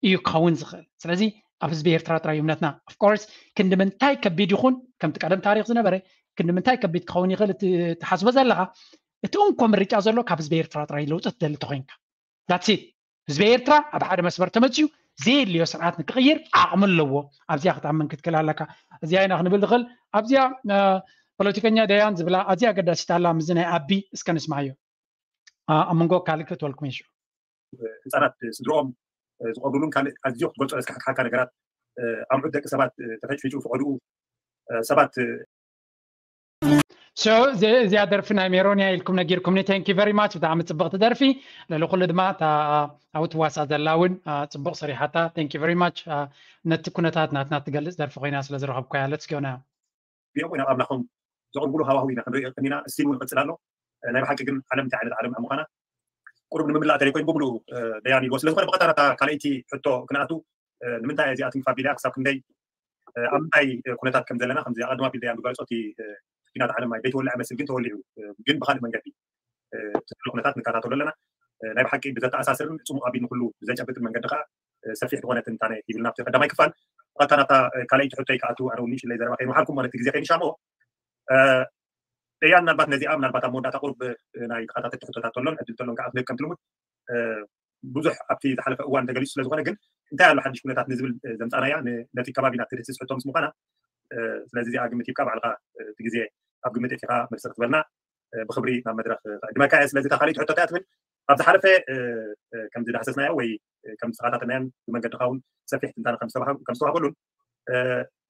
እዩ ክኸውን ዝኽእል። ስለዚ ኣብ ህዝቢ ኤርትራ ጥራይ እምነትና ኦፍኮርስ ክንዲ ምንታይ ከቢድ ይኹን ከምቲ ቀደም ታሪክ ዝነበረ ክንዲ ምንታይ ከቢድ ክኸውን ይኽእል ትሓስቦ ዘለኻ እቲ እንኮ ምርጫ ዘሎ ካብ ህዝቢ ኤርትራ ጥራይ ለውጢ ትደሊ ተኮይንካ፣ that's it። ህዝቢ ኤርትራ ኣብ ሓደ መስመር ተመፅዩ ዘየድልዮ ስርዓት ንክቕይር ዓቕሚ ኣለዎ። ኣብዚኣ ክትኣምን ክትክእል ኣለካ። እዚኣ ኢና ክንብል ንኽእል። ኣብዚኣ ፖለቲከኛ ደያን ዝብላ ኣዝያ ኣገዳሲት ኣላ፣ ምስዚ ናይ ኣቢ እስከ ንስማዮ። ኣብ መንጎ ካልእ ክትወልኩም ይሽ ህፃናት ስድሮኦም ዝቐብሩሉን ካልእ ኣዝዮ ክትገልጾ ዘስካሕክሓካ ነገራት፣ ኣምዑት ደቂ ሰባት ተፈጭፊጩ፣ ፍቐድኡ ሰባት እዚኣ ደርፊ ናይ ሜሮንያ ኢልኩም ነጊርኩምኒ። Thank you very much። ብጣዕሚ ፅብቕቲ ደርፊ። ልዕሊ ኩሉ ድማ ኣብኡ ትዋሳ ዘላ እውን ፅቡቕ ሰሪሓታ። Thank you very much። ነቲ ኩነታት ናትና ትገልፅ ደርፊ ኮይና ስለ ዝረኸብኩያ። Let's go now። ቢኦም ናብ ኣምላኾም ዘቕርብሉ ሃዋህው ኢና ክንርኢ ቀኒና። እስቲን እውን ይቕፅል ኣሎ። ናይ ብሓቂ ግን ዓለም እንታይ ዓይነት ዓለም ኣብ ምዃና ቁሩብ ንምምላእ ተለይ ኮይኑ ብምሉኡ ደያን ኢልዎ። ስለዝኾነ ብቐጥታ ናታ ካልኣይቲ ሕቶ ክንኣቱ፣ ንምንታይ እዚኣ ትንፋ ቢልያ ክሳብ ክንደይ ኣብ ምንታይ ኩነታት ከም ዘለና ከምዚ ኣቐድማ ቢል ደያን ብጋልፆ እቲ ኩናት ዓለም ኣይ ዘይተወልዐ መስል ግን ተወሊዑ፣ ግን ብኻልእ መንገዲ ዘሎ ኩነታት ንከታተሎ ኣለና። ናይ ብሓቂ ብዘተኣሳስርን ፅሙቕ ኣቢል ንኩሉ ብዘጨብጥን መንገዲ ከዓ ሰፊሕ ዝኾነ ትንታነ ይብልና ኣብቲ ቀዳማይ ክፋል። ብቐጥታ ናታ ካልኣይቲ ሕቶይ ክኣቱ ኣነ እውን ንእሽለይ ዘረባ ከይንውሓልኩም ማለት ግዜ ከይንሻሞ። እያ ምናልባት ነዚኣ ምናልባት ኣብ መወዳእታ ቁርብ ናይ ተኸታተልቲ ሕቶታት ተሎን ዕድል ተሎን ከዓ ክህብ ከም ትልሙድ ብዙሕ ኣብቲ ዝሓለፈ እዋን ተገሊጹ ስለዝኾነ ግን እንታይ ኣሎ ሓድሽ ኩነታት ንዝብል ዘምጻናያ ነቲ ከባቢና ትድህስስ ሕቶ ምስ ምዃና ስለዚ እዚኣ ግምት ይብካ ባዕልኻ እቲ ግዜ ኣብ ግምት እቲኻ መልሲ ክትበልና ብክብሪ ናብ መድረኽ ክዕድመካ እየ። ስለዚ እታ ካልኣይቲ ሕቶ እንታይ ትብል? ኣብ ዝሓለፈ ከም ዝዳህሰስናዮ ወይ ከም ዝተኸታተልናዮን ብመንገድኻ እውን ሰፊሕ ትንታነ ከም ዝተዋህበሉን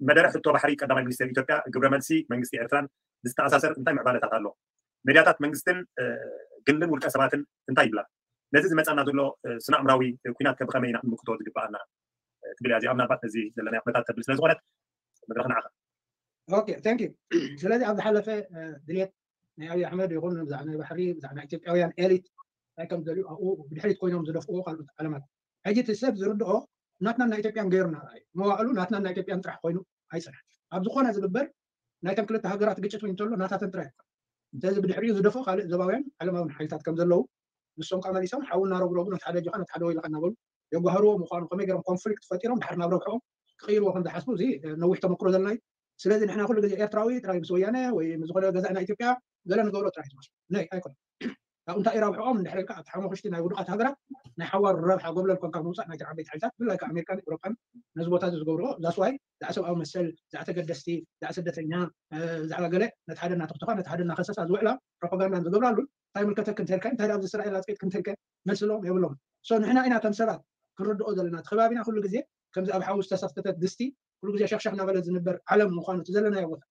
መደረ ሕቶ ባሕሪ ቀዳማይ ሚኒስትር ኢትዮጵያ ግብረ መልሲ መንግስቲ ኤርትራን ዝተኣሳሰር እንታይ ምዕባለታት ኣሎ? ሜድያታት መንግስትን ግልን ውልቀ ሰባትን እንታይ ይብላ? ነዚ ዝመፀና ዘሎ ስነ ኣእምራዊ ኩናት ከ ብኸመይ ኢና ክንምክቶ ዝግበኣና? ትብል እያ እዚኣ ምናልባት ነዚ ዘለናዮ ኩነታት ተብል ስለዝኾነት መድረኽ ንዓኻ። ኦኬ፣ thank you። ስለዚ ኣብ ዝሓለፈ ድሌት ናይ ኣብይ ኣሕመድ ይኹን ብዛዕባ ናይ ባሕሪ ብዛዕባ ናይ ኢትዮጵያውያን ኤሊት እንታይ ከም ዝደልዩ ኣብኡ ብድሕሪት ኮይኖም ዝደፍእዎ ካልኦት ዓለማት። ሕጂ እቲ ሰብ ዝርድኦ ናትናን ናይ ኢትዮጵያን ገይሩ እናረኣዩ መዋእሉ ናትናን ናይ ኢትዮጵያን ጥራሕ ኮይኑ ኣይፅንሐን። ኣብ ዝኾነ ዝግበር ናይተን ክልተ ሃገራት ግጭት እውን እንተሎ ናታተን ጥራሕ ይኮን። ስለዚ ብድሕሪኡ ዝደፍኡ ካልእ ዞባውያን ዓለማውን ሓይልታት ከም ዘለዉ ንሶም ከዓ መሊሶም ሓዊ እናረጉረጉ ነቲ ሓደ ኣጆኻ ነቲ ሓደ ወይልኻ እናበሉ የጓህርዎ ምዃኑ ከመይ ገይሮም ኮንፍሊክት ፈጢሮም ድሓር ናብ ረብሕኦም ክቕይርዎ ከም ዝሓስቡ እዚ ነዊሕ ተመክሮ ዘለና እዩ። ስለዚ ንሕና ኩሉ ግዜ ኤርትራዊ ጥራይ ምስ ወያነ ወይ ምስ ዝኾነ ገዛእ ናይ ኢትዮጵያ ገለ ንገብሮ ጥራይ ዝመስሉ ናይ ኣይኮነ ካብኡ እንታይ ረብሕኦም እንድሕር ኢልካ ኣብቲ ሓሙኽሽቲ ናይ ውዱቓት ሃገራት ናይ ሓዋር ረብሓ ጎብለል ኮንካ ምውፃእ ናይተን ዓበይቲ ሓይልታት ብፍላይ ከዓ ኣሜሪካን ኤውሮጳን ነዚ ቦታ እዚ ዝገብርኦ that's why እዛ ሰብኣዊ መሰል እዛ ተገደስቲ እዛ ስደተኛ ብዛዕባ ገለ ነቲ ሓደ እናተኽተኻ ነቲ ሓደ እናኸሰሳ ዝውዕላ ፕሮፓጋንዳን ዝገብራሉን እንታይ ምልከተክ እንተልካ እንታይ ኣብዚ እስራኤል ኣፅቂጥክ እንተልከ መልስሎም የብሎም so ንሕና ኢና ከም ሰባት ክንርድኦ ዘለና እቲ ከባቢና ኩሉ ግዜ ከምዚ ኣብ ሓዊ ዝተሰፍተተት ድስቲ ኩሉ ግዜ ሸክሸክ እናበለ ዝንበር ዓለም ምዃኑ እቲ ዘለናዮ ቦታ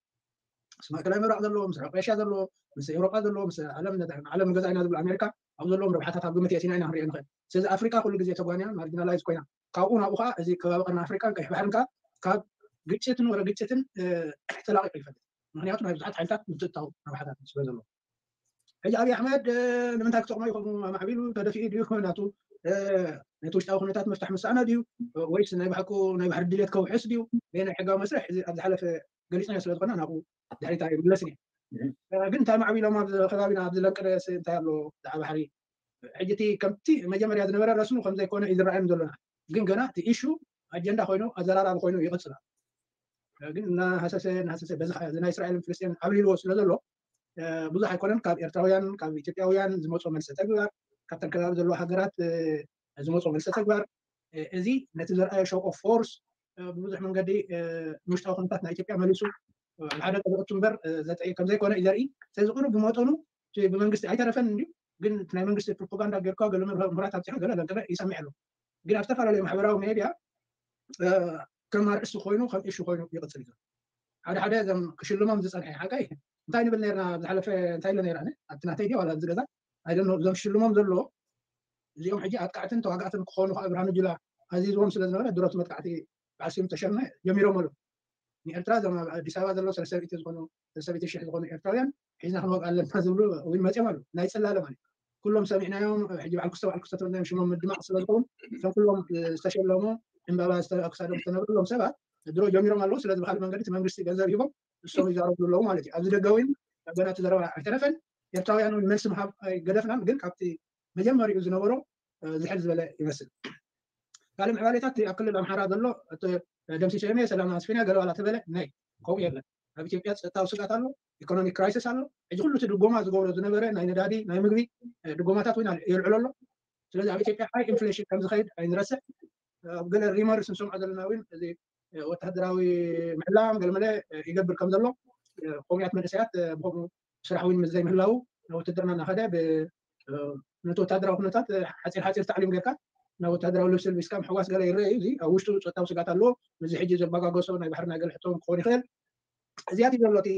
ምስ ማእከላይ ምብራቕ ዘለዎ ምስ ርሑቕ ኤሽያ ዘለዎ ምስ ኤውሮጳ ዘለዎ ምስ ዓለም ዓለም ገዛ ኢና ዝብሉ ኣሜሪካ ኣብ ዘለዎም ረብሓታት ኣብ ግምት የእቲና ኢና ክንሪኦ ንኽእል ስለዚ ኣፍሪቃ ኩሉ ግዜ ተጓንያን ማርጂናላይዝ ኮይና ካብኡ ናብኡ ከዓ እዚ ከባቢ ቀርኒ ኣፍሪቃን ቀይሕ ባሕርን ከዓ ካብ ግጭትን ወረ ግጭትን ተላቂቑ ይፈልጥ ምክንያቱ ናይ ብዙሓት ሓይልታት ምትእታው ረብሓታት ስለ ዘለዎ ሕጂ ኣብይ ኣሕመድ ንምንታይ ክጠቕሞ ይኸሙ ኣማዕቢሉ ተደፊኡ ድዩ ናቱ ነቲ ውሽጣዊ ኩነታት ምፍታሕ ምሳኣነ ድዩ ወይስ ናይ ብሓቁ ናይ ባሕሪ ድሌት ከውሕስ ድዩ ናይ ሕጋዊ መስርሕ እዚ ኣብ ዝሓለፈ ገሊፅና ስለ ዝኾነ ናብኡ ድሕሪታ ይምለስን እየ ግን እንታይ ማዕቢሎም ኣብዚ ከባቢና ኣብዚ ለንቅደስ እንታይ ኣሎ ብዛዕባ ባሕሪ ሕጂ እቲ ከምቲ መጀመርያ ዝነበረ ረስኑ ከም ዘይኮነ እዩ ዝረኣየኒ ዘሎ ግን ገና እቲ ኢሹ ኣጀንዳ ኮይኑ ኣዘራራቢ ኮይኑ ይቕፅል ግን እናሃሰሰ እናሃሰሰ በዚ ናይ እስራኤልን ፍልስጤን ዓብሊልዎ ስለ ዘሎ ብዙሕ ኣይኮነን ካብ ኤርትራውያን ካብ ኢትዮጵያውያን ዝመፁ መልሰ ተግባር ካብተን ከባቢ ዘለዎ ሃገራት ዝመፁ መልሰ ተግባር እዚ ነቲ ዘርኣዮ ሾው ኦፍ ፎርስ ብብዙሕ መንገዲ ንውሽጣዊ ኩነታት ናይ ኢትዮጵያ መሊሱ ሓደ ጠበቅቱ እምበር ከም ዘይኮነ እዩ ዘርኢ ስለዚ ቁሩብ ብመጠኑ ብመንግስቲ ኣይተረፈን እንድዩ ግን ናይ መንግስቲ ፕሮፓጋንዳ ጌርካ ገለ ምሁራት ኣብፅሐ ገለ ለንቀበ ይሰምዕ ኣሎ ግን ኣብ ዝተፈላለዩ ማሕበራዊ ሜድያ ከም ኣርእስቲ ኮይኑ ከም ኢሹ ኮይኑ ይቕፅል እዩ ሓደ ሓደ እዞም ክሽልሞም ዝፀንሐ ሓቀይ እንታይ ንብል ነርና ዝሓለፈ እንታይ ኢለ ነራ ኣብቲ ናተይ ድዩ ዋላ ኣብዚ ገዛ ኣይደኖ እዞም ክሽልሞም ዘለዎ እዚኦም ሕጂ ኣጥቃዕትን ተዋጋእትን ክኾኑ ከዓ ብርሃኑ ጁላ ኣዚዝዎም ስለ ዝነበረ ድሮት መጥቃዕቲ ብዓሲም ተሸመ ጀሚሮም ኣለዉ ንኤርትራ እዞም ኣብ ኣዲስ ኣበባ ዘለዉ ሰለስተ ሚእቲ ዝኾኑ ሰለስተ ሚእቲ ሽሕ ዝኾኑ ኤርትራውያን ሒዝና ክንወግእ ኣለና ዝብሉ እውን መፅኦም ኣለዉ ናይ ፅላለ ማለት ኩሎም ሰሚዕናዮም ሕጂ በዓል ክስተ በዓል ክስተ ተበልናዮም ሽሞም ምድማቕ ስለ ዝኸውን እቶም ኩሎም ዝተሸለሙ ዕምባባ ክሳዶም ዝተነብርሎም ሰባት ድሮ ጀሚሮም ኣለዉ ስለዚ ብካልእ መንገዲ እቲ መንግስቲ ገንዘብ ሂቦም እሶም ይዛረቡ ኣለዉ ማለት እዩ ኣብዚ ደገ እውን ገና እቲ ዘረባ ኣይተረፈን ኤርትራውያን እውን መልሲ ምሃብ ኣይገደፍናን ግን ካብቲ መጀመሪኡ ዝነበሮ ዝሕል ዝበለ ይመስል ካልእ ምዕባሌታት ኣብ ክልል ኣምሓራ ዘሎ ደምሲሶ የመ ሰላም ኣስፊና ገለ ዋላ ተበለ ናይ ከምኡ የለን ኣብ ኢትዮጵያ ጸጥታዊ ስጋት ኣሎ፣ ኢኮኖሚክ ክራይሲስ ኣሎ። ሕጂ ኩሉ እቲ ድጎማ ዝገብሮ ዝነበረ ናይ ነዳዲ፣ ናይ ምግቢ ድጎማታት እውን የልዕሎ ኣሎ። ስለዚ ኣብ ኢትዮጵያ ሃይ ኢንፍሌሽን ከም ዝኸይድ ኣይንረስዕ። ኣብ ገለ ሪመርስ ንሰምዖ ዘለና እውን እዚ ወታደራዊ ምሕላም ገለመለ ይገብር ከም ዘሎ፣ ከምኡያት መንእሰያት ብከምኡ ስራሕ እውን ምስ ዘይምህላው ናብ ውትድርና እናኸደ ነቲ ወታደራዊ ኩነታት ሓፂር ሓፂር ታዕሊም ጌርካ ናብ ወታደራዊ ልብሲ ልቢስካ ምሕዋስ ገለ ይረአ እዩ። እዚ ኣብ ውሽጡ ፆታዊ ስጋት ኣለዎ። ምስዚ ሕጂ ዘባጋገሶ ናይ ባሕሪ ናይ ገለ ሕቶ ክኸውን ይኽእል። እዚያት እዩ ዘሎ እቲ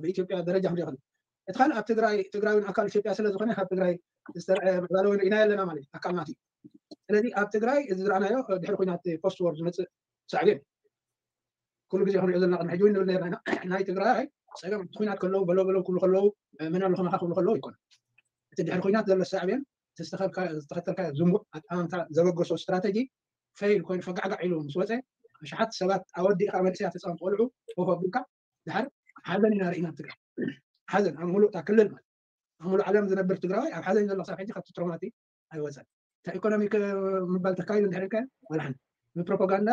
ብኢትዮጵያ ደረጃ ክንሪኦ ከለና። እቲ ካልእ ኣብ ትግራይ፣ ትግራይ እውን ኣካል ኢትዮጵያ ስለ ዝኾነ ካብ ትግራይ ዝተረአ ምዕባለ እውን ርኢና ኣለና ማለት እዩ። ኣካል ናት እዩ። ስለዚ ኣብ ትግራይ እዚ ዝረኣናዮ ድሕሪ ኩናት ፖስት ዎር ዝመፅእ ሳዕቤን ኩሉ ግዜ ክንሪኦ ዘለና ቅድሚ ሕጂ እውን ንብል ነርና ኢና። ናይ ትግራይ ፀገም ኩናት ከለዉ በለው በለው ክብሉ ከለዉ መን ኣሎ ከማኻ ክብሉ ከለዉ ኣይኮነ። እቲ ድሕሪ ኩናት ዘሎ ሳዕቤን ዝተኸተልካዮ ዝንቡዕ ኣጠማምታ ዘበገሶ ስትራተጂ ፌል ኮይኑ ፈጋዕጋዕ ኢሉ ምስ ወፀ ኣሽሓት ሰባት ኣወዲእካ መንእሰያት ህፃውንቲ ቆልዑ ኮፍ ኣቢልካ ድሓር ሓዘን ኢና ርኢና ኣብ ትግራይ። ሓዘን ኣብ ሙሉእ እታ ክልል ማለት ኣብ ሙሉእ ዓለም ዝነብር ትግራዋይ ኣብ ሓዘን ዘሎ ክሳብ ሕጂ ካብቲ ትሮማቲ ኣይወፀን። እታ ኢኮኖሚክ ምባል ተካይዱ እንድሕር ኢልካዮ ዋላ ሓንቲ ብፕሮፓጋንዳ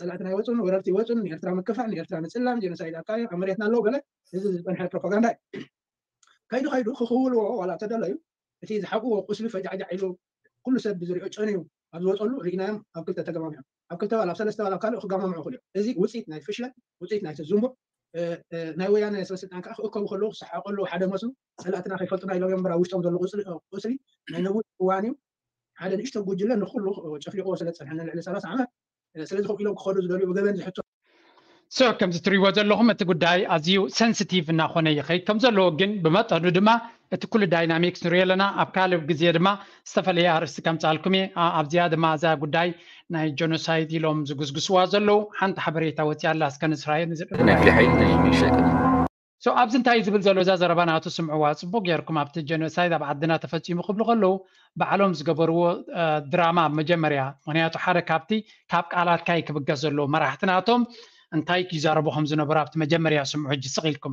ፀላእትና ይወፁን ወረርቲ ይወፁን ንኤርትራ ምክፋእ ንኤርትራ ምፅላም ጄኖሳይድ ኣካዩ ኣብ መሬትና ኣለዉ ገለ እዚ ዝፀንሐ ፕሮፓጋንዳ እዩ። ከይዱ ከይዱ ክኽውልዎ ዋላ ተደለዩ እቲ ዝሓብእዎ ቁስሊ ፈጃዕጃዕ ኢሉ ኩሉ ሰብ ብዝሪኦ ጨንዩ ኣብ ዝወፀሉ ርኢናዮም ኣብ ክልተ ተገማሚዖም ኣብ ክልተ ዋላ ኣብ ሰለስተ ዋላ ኣብ ካልእ ክገማምዑ ክልዮ እዚ ውፅኢት ናይ ፍሽለት ውፅኢት ናይ ዝንቡዕ ናይ ወያነ ስበስልጣን ከዓ ክእከቡ ከለዉ ክሰሓቀሉ ሓደ መስሉ ፀላእትና ከይፈልጡና ኢሎም እዮም እምበር ኣብ ውሽጦም ዘሎ ቁስሊ ናይ ነዊሕ እዋን እዩ ሓደ ንእሽቶ ጉጅለ ንኩሉ ጨፍሊቆ ስለ ዝፀንሐ ንልዕሊ ሰላሳ ዓመት ስለዚ ከምኡ ኢሎም ክኸዱ ዝደልዩ ብገበን ዝሕቶ ሶ ከምዚ ትሪእዎ ዘለኹም እቲ ጉዳይ ኣዝዩ ሰንስቲቭ እናኾነ ይኸይድ ከም ዘለዎ ግን ብመጠኑ ድማ እቲ ኩሉ ዳይናሚክስ ንሪኦ ኣለና ኣብ ካልእ ግዜ ድማ ዝተፈላለየ ኣርእስቲ ከምፃልኩም እየ ኣብዚኣ ድማ እዛ ጉዳይ ናይ ጀኖሳይድ ኢሎም ዝጉስጉስዋ ዘለዉ ሓንቲ ሓበሬታ ወፂኣ ኣላ እስከ ንስራየ ናይ ፍሉይ ሓይሊ ናይ ሚሊሻ ኣይኮነን ሶ ኣብዚ እንታይ ዝብል ዘሎ እዛ ዘረባ ናቱ ስምዕዋ ፅቡቅ ጌርኩም ኣብቲ ጀኖሳይድ ኣብ ዓድና ተፈፂሙ ክብሉ ከለዉ ባዕሎም ዝገበርዎ ድራማ ኣብ መጀመርያ ምክንያቱ ሓደ ካብቲ ካብ ቃላትካ እዩ ክብገስ ዘለዎ መራሕቲ ናቶም እንታይ ይዛረቡ ከም ዝነበሩ ኣብቲ መጀመርያ ስምዑ ሕጂ ስቕ ኢልኩም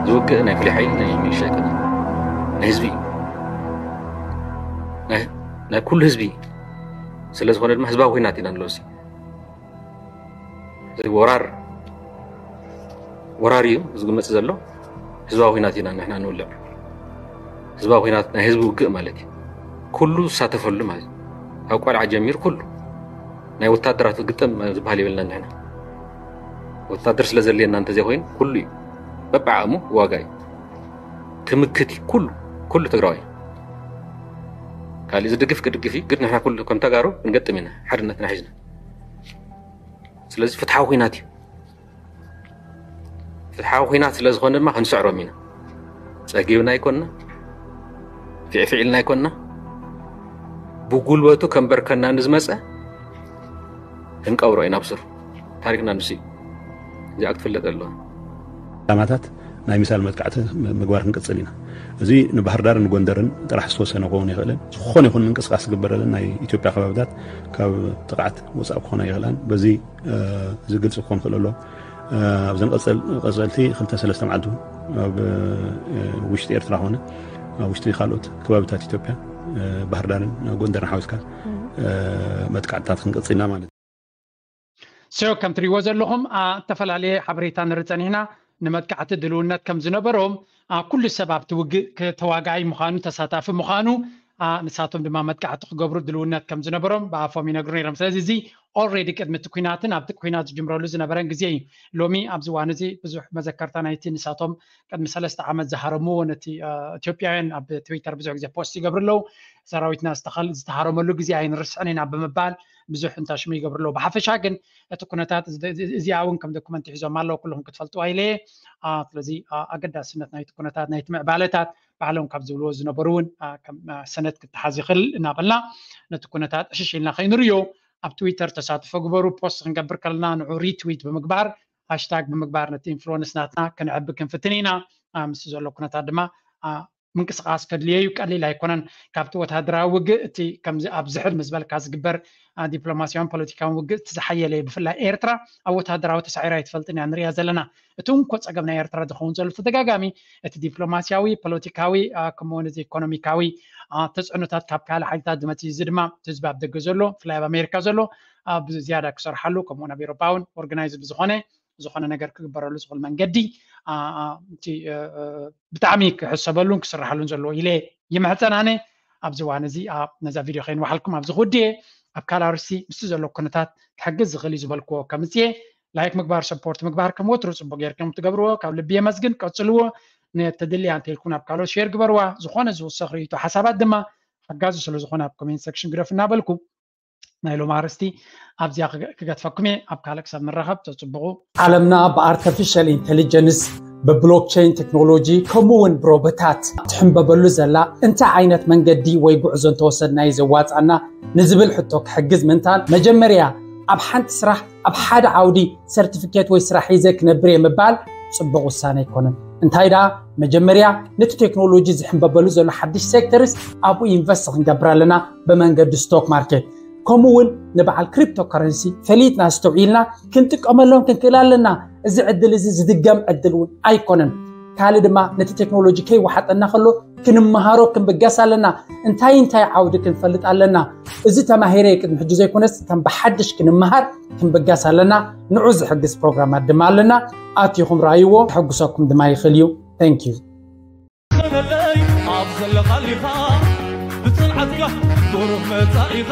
ዝውግእ ናይ ፍሉይ ሓይሊ ናይ ሚሊሻ ኣይኮነን ናይ ህዝቢ ናይ ኩሉ ህዝቢ ስለ ዝኾነ ድማ ህዝባዊ ኩናት ኢና ንለብሲ እዚ ወራር ወራር እዩ ዝመፅእ ዘሎ ህዝባዊ ኩናት ኢና ንሕና ንውልዕ ህዝባዊ ኩናት ናይ ህዝቢ ውግእ ማለት እዩ ኩሉ ዝሳተፈሉ ማለት እዩ ካብ ቆልዓ ጀሚሩ ኩሉ ናይ ወታደራት ግጥም ዝበሃል የብልና ንሕና ወታደር ስለ ዘድልየና እንተዘይኮይኑ ኩሉ እዩ በብዓቕሙ ዋጋ እዩ ክምክት እዩ ኩሉ ኩሉ ትግራዋይ ካልእ ዝድግፍ ክድግፍ እዩ ግን ንሕና ኩሉ ከም ተጋሩ ክንገጥም ኢና ሓድነትና ሒዝና ስለዚ ፍትሓዊ ኩናት እዩ ፍትሓዊ ኩናት ስለ ዝኾነ ድማ ክንስዕሮም ኢና ፀጊብና ኣይኮንና ፊዕፊዕ ኢልና ኣይኮንና ብጉልበቱ ከንበርከና ንዝመፀ ክንቀብሮ ኢና ብስሩ ታሪክና ንሱ እዩ እዚኣ ክትፍለጥ ኣለዋ ዕላማታት ናይ ሚሳይል መጥቃዕቲ ምግባር ክንቅፅል ኢና። እዚ ንባህር ዳርን ጎንደርን ጥራሕ ዝተወሰነ ክኸውን ኣይኽእልን። ዝኾነ ይኹን ምንቅስቃስ ዝግበረለን ናይ ኢትዮጵያ ከባብታት ካብ ጥቕዓት ወፃኢ ክኾና ኣይኽእላን። በዚ እዚ ግልፂ ክኾን ክእል ኣሎ። ኣብዘን ቀፀልቲ ክልተ ሰለስተ መዓልቲ እውን ኣብ ውሽጢ ኤርትራ ኮነ ኣብ ውሽጢ ካልኦት ከባብታት ኢትዮጵያ ባህር ዳርን ጎንደርን ሓዊስካ መጥቃዕትታት ክንቅፅል ኢና ማለት እዩ። ሶ ከም ትሪእዎ ዘለኹም ዝተፈላለየ ሓበሬታ ንርኢ ጸኒሕና ንመጥቃዕቲ ድልውነት ከም ዝነበሮም ኩሉ ሰብ ኣብቲ ውግእ ተዋጋኣይ ምዃኑ ተሳታፊ ምዃኑ ንሳቶም ድማ መጥቃዕቲ ክገብሩ ድልውነት ከም ዝነበሮም ብኣፎም ይነግሩ ነይሮም ስለዚ እዚ ኦልሬዲ ቅድሚ እቲ ኩናትን ኣብቲ ኩናት ዝጅምረሉ ዝነበረን ግዜ እዩ ሎሚ ኣብዚ እዋን እዚ ብዙሕ መዘከርታ ናይቲ ንሳቶም ቅድሚ ሰለስተ ዓመት ዝሃረምዎ ነቲ ኢትዮጵያውያን ኣብ ትዊተር ብዙሕ ግዜ ፖስት ይገብሩ ኣለዉ ሰራዊትና ዝተሃረመሉ ግዜ ኣይንርስዕን ኢና ብምባል ብዙሕ እንታሽሙ ይገብሩ ኣለዉ ብሓፈሻ ግን እቲ ኩነታት እዚኣ እውን ከም ዶኩመንት ሒዞም ኣለዉ ኩልኩም ክትፈልጥዋ ኢለ እየ ስለዚ ኣገዳስነት ናይቲ ኩነታት ናይቲ ምዕባለታት ባዕሎም ካብ ዝብልዎ ዝነበሩ እውን ከም ሰነት ክተሓዝ ይኽእል እናበልና ነቲ ኩነታት ዕሽሽ ኢልና ከይንርዮ ኣብ ትዊተር ተሳትፎ ግበሩ ፖስት ክንገብር ከለና ንዑ ሪትዊት ብምግባር ሃሽታግ ብምግባር ነቲ ኢንፍሉወንስ ናትና ክነዕቢ ክንፍትን ኢና ምስ ዘሎ ኩነታት ድማ ምንቅስቃስ ከድልዮ እዩ ቀሊል ኣይኮነን ካብቲ ወታደራዊ ውግእ እቲ ከምዚ ኣብ ዝሕል ምስ በልካ ዝግበር ዲፕሎማሲያውን ፖለቲካውን ውግእ እቲ ዝሓየለ እዩ ብፍላይ ኤርትራ ኣብ ወታደራዊ ተሳዒራ ኣይትፈልጥን እያ ንሪኣ ዘለና እቲ እንኮ ፀገም ናይ ኤርትራ ዝኸውን ዘሎ ተደጋጋሚ እቲ ዲፕሎማሲያዊ ፖለቲካዊ ከምኡውን እዚ ኢኮኖሚካዊ ተፅዕኖታት ካብ ካልእ ሓይልታት ዝመፅእ እዚ ድማ ህዝቢ ኣብ ደገ ዘሎ ብፍላይ ኣብ ኣሜሪካ ዘሎ ኣብ ዝያዳ ክሰርሓሉ ከምኡውን ኣብ ኤሮፓ እውን ኦርጋናይዝድ ዝኾነ ዝኾነ ነገር ክግበረሉ ዝኽእል መንገዲ ብጣዕሚ ክሕሰበሉን ክስራሓሉን ዘለዎ ኢለ ይምሕፀን። ኣነ ኣብዚ እዋን እዚ ነዛ ቪድዮ ከይንዋሓልኩም ኣብዚ ክውድእ እየ። ኣብ ካልእ ኣርእስቲ ምስቲ ዘሎ ኩነታት ክሕግዝ ዝኽእል እዩ ዝበልክዎ ከምፅእ እየ። ላይክ ምግባር፣ ሰፖርት ምግባር ከም ወትሩ ፅቡቅ ጌርኩም ትገብርዎ ካብ ልቢ የመስግን። ቀፅልዎ። ንተድልያ እንተኢልኩም ናብ ካልኦት ሼር ግበርዋ። ዝኾነ ዝውሰኽ ርእይቶ ሓሳባት ድማ ሓጋዚ ስለዝኾነ ኣብ ኮሜንት ሴክሽን ግደፉ እናበልኩ ናይ ሎም ኣርእስቲ ኣብዚኣ ክገትፈኩም እየ። ኣብ ካልእ ክሳብ ንራኸብ ተፅብቑ። ዓለምና ብኣርተፊሻል ኢንቴሊጀንስ፣ ብብሎክቸይን ቴክኖሎጂ ከምኡ እውን ብሮቦታት ትሕንበበሉ ዘላ እንታይ ዓይነት መንገዲ ወይ ጉዕዞ እንተወሰድና እዩ ዘዋፅኣና ንዝብል ሕቶ ክሕግዝ ምንታን መጀመርያ ኣብ ሓንቲ ስራሕ ኣብ ሓደ ዓውዲ ሰርቲፊኬት ወይ ስራሕ ሒዘ ክነብር እየ ምባል ፅቡቕ ውሳነ ኣይኮነን። እንታይ ደኣ መጀመርያ ነቲ ቴክኖሎጂ ዝሕንበበሉ ዘሎ ሓድሽ ሴክተርስ ኣብኡ ኢንቨስት ክንገብር ኣለና ብመንገዲ ስቶክ ማርኬት። ከምኡ እውን ንበዓል ክሪፕቶ ከረንሲ ፈሊጥና ኣስተውዒልና ክንጥቀመሎም ክንክእል ኣለና። እዚ ዕድል እዚ ዝድገም ዕድል እውን ኣይኮነን። ካልእ ድማ ነቲ ቴክኖሎጂ ከይወሓጠና ከሎ ክንመሃሮ ክንብገስ ኣለና። እንታይ እንታይ ዓውዲ ክንፈልጥ ኣለና? እዚ ተማሂረ ቅድሚ ሕጂ ዘይኮነስ ከም ብሓድሽ ክንመሃር ክንብገስ ኣለና። ንዑ ዝሕግዝ ፕሮግራማት ድማ ኣለና። ኣቲኹም ረኣይዎ፣ ክሕጉሰኩም ድማ ይኽእል እዩ። Thank you። ሰነለይ ኣብ ዘለኻሊኻ ብፅንዓትካ ብሩህ መፃኢኻ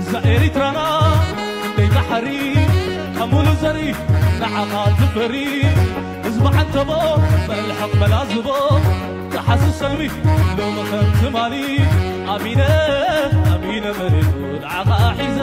እዛ ኤሪትራና ክንደይ ዛሕሪ ካብ ሙሉ ዘርኢ ንዓኻ ዝፈሪ ህዝቢ ዓንተቦ መልሕቕ መላዝቦ ተሓስሰሚ ሎሚ ከም ትማሊ ኣሚነ ኣሚነ መሬቱ ንዓኻ ሒዘ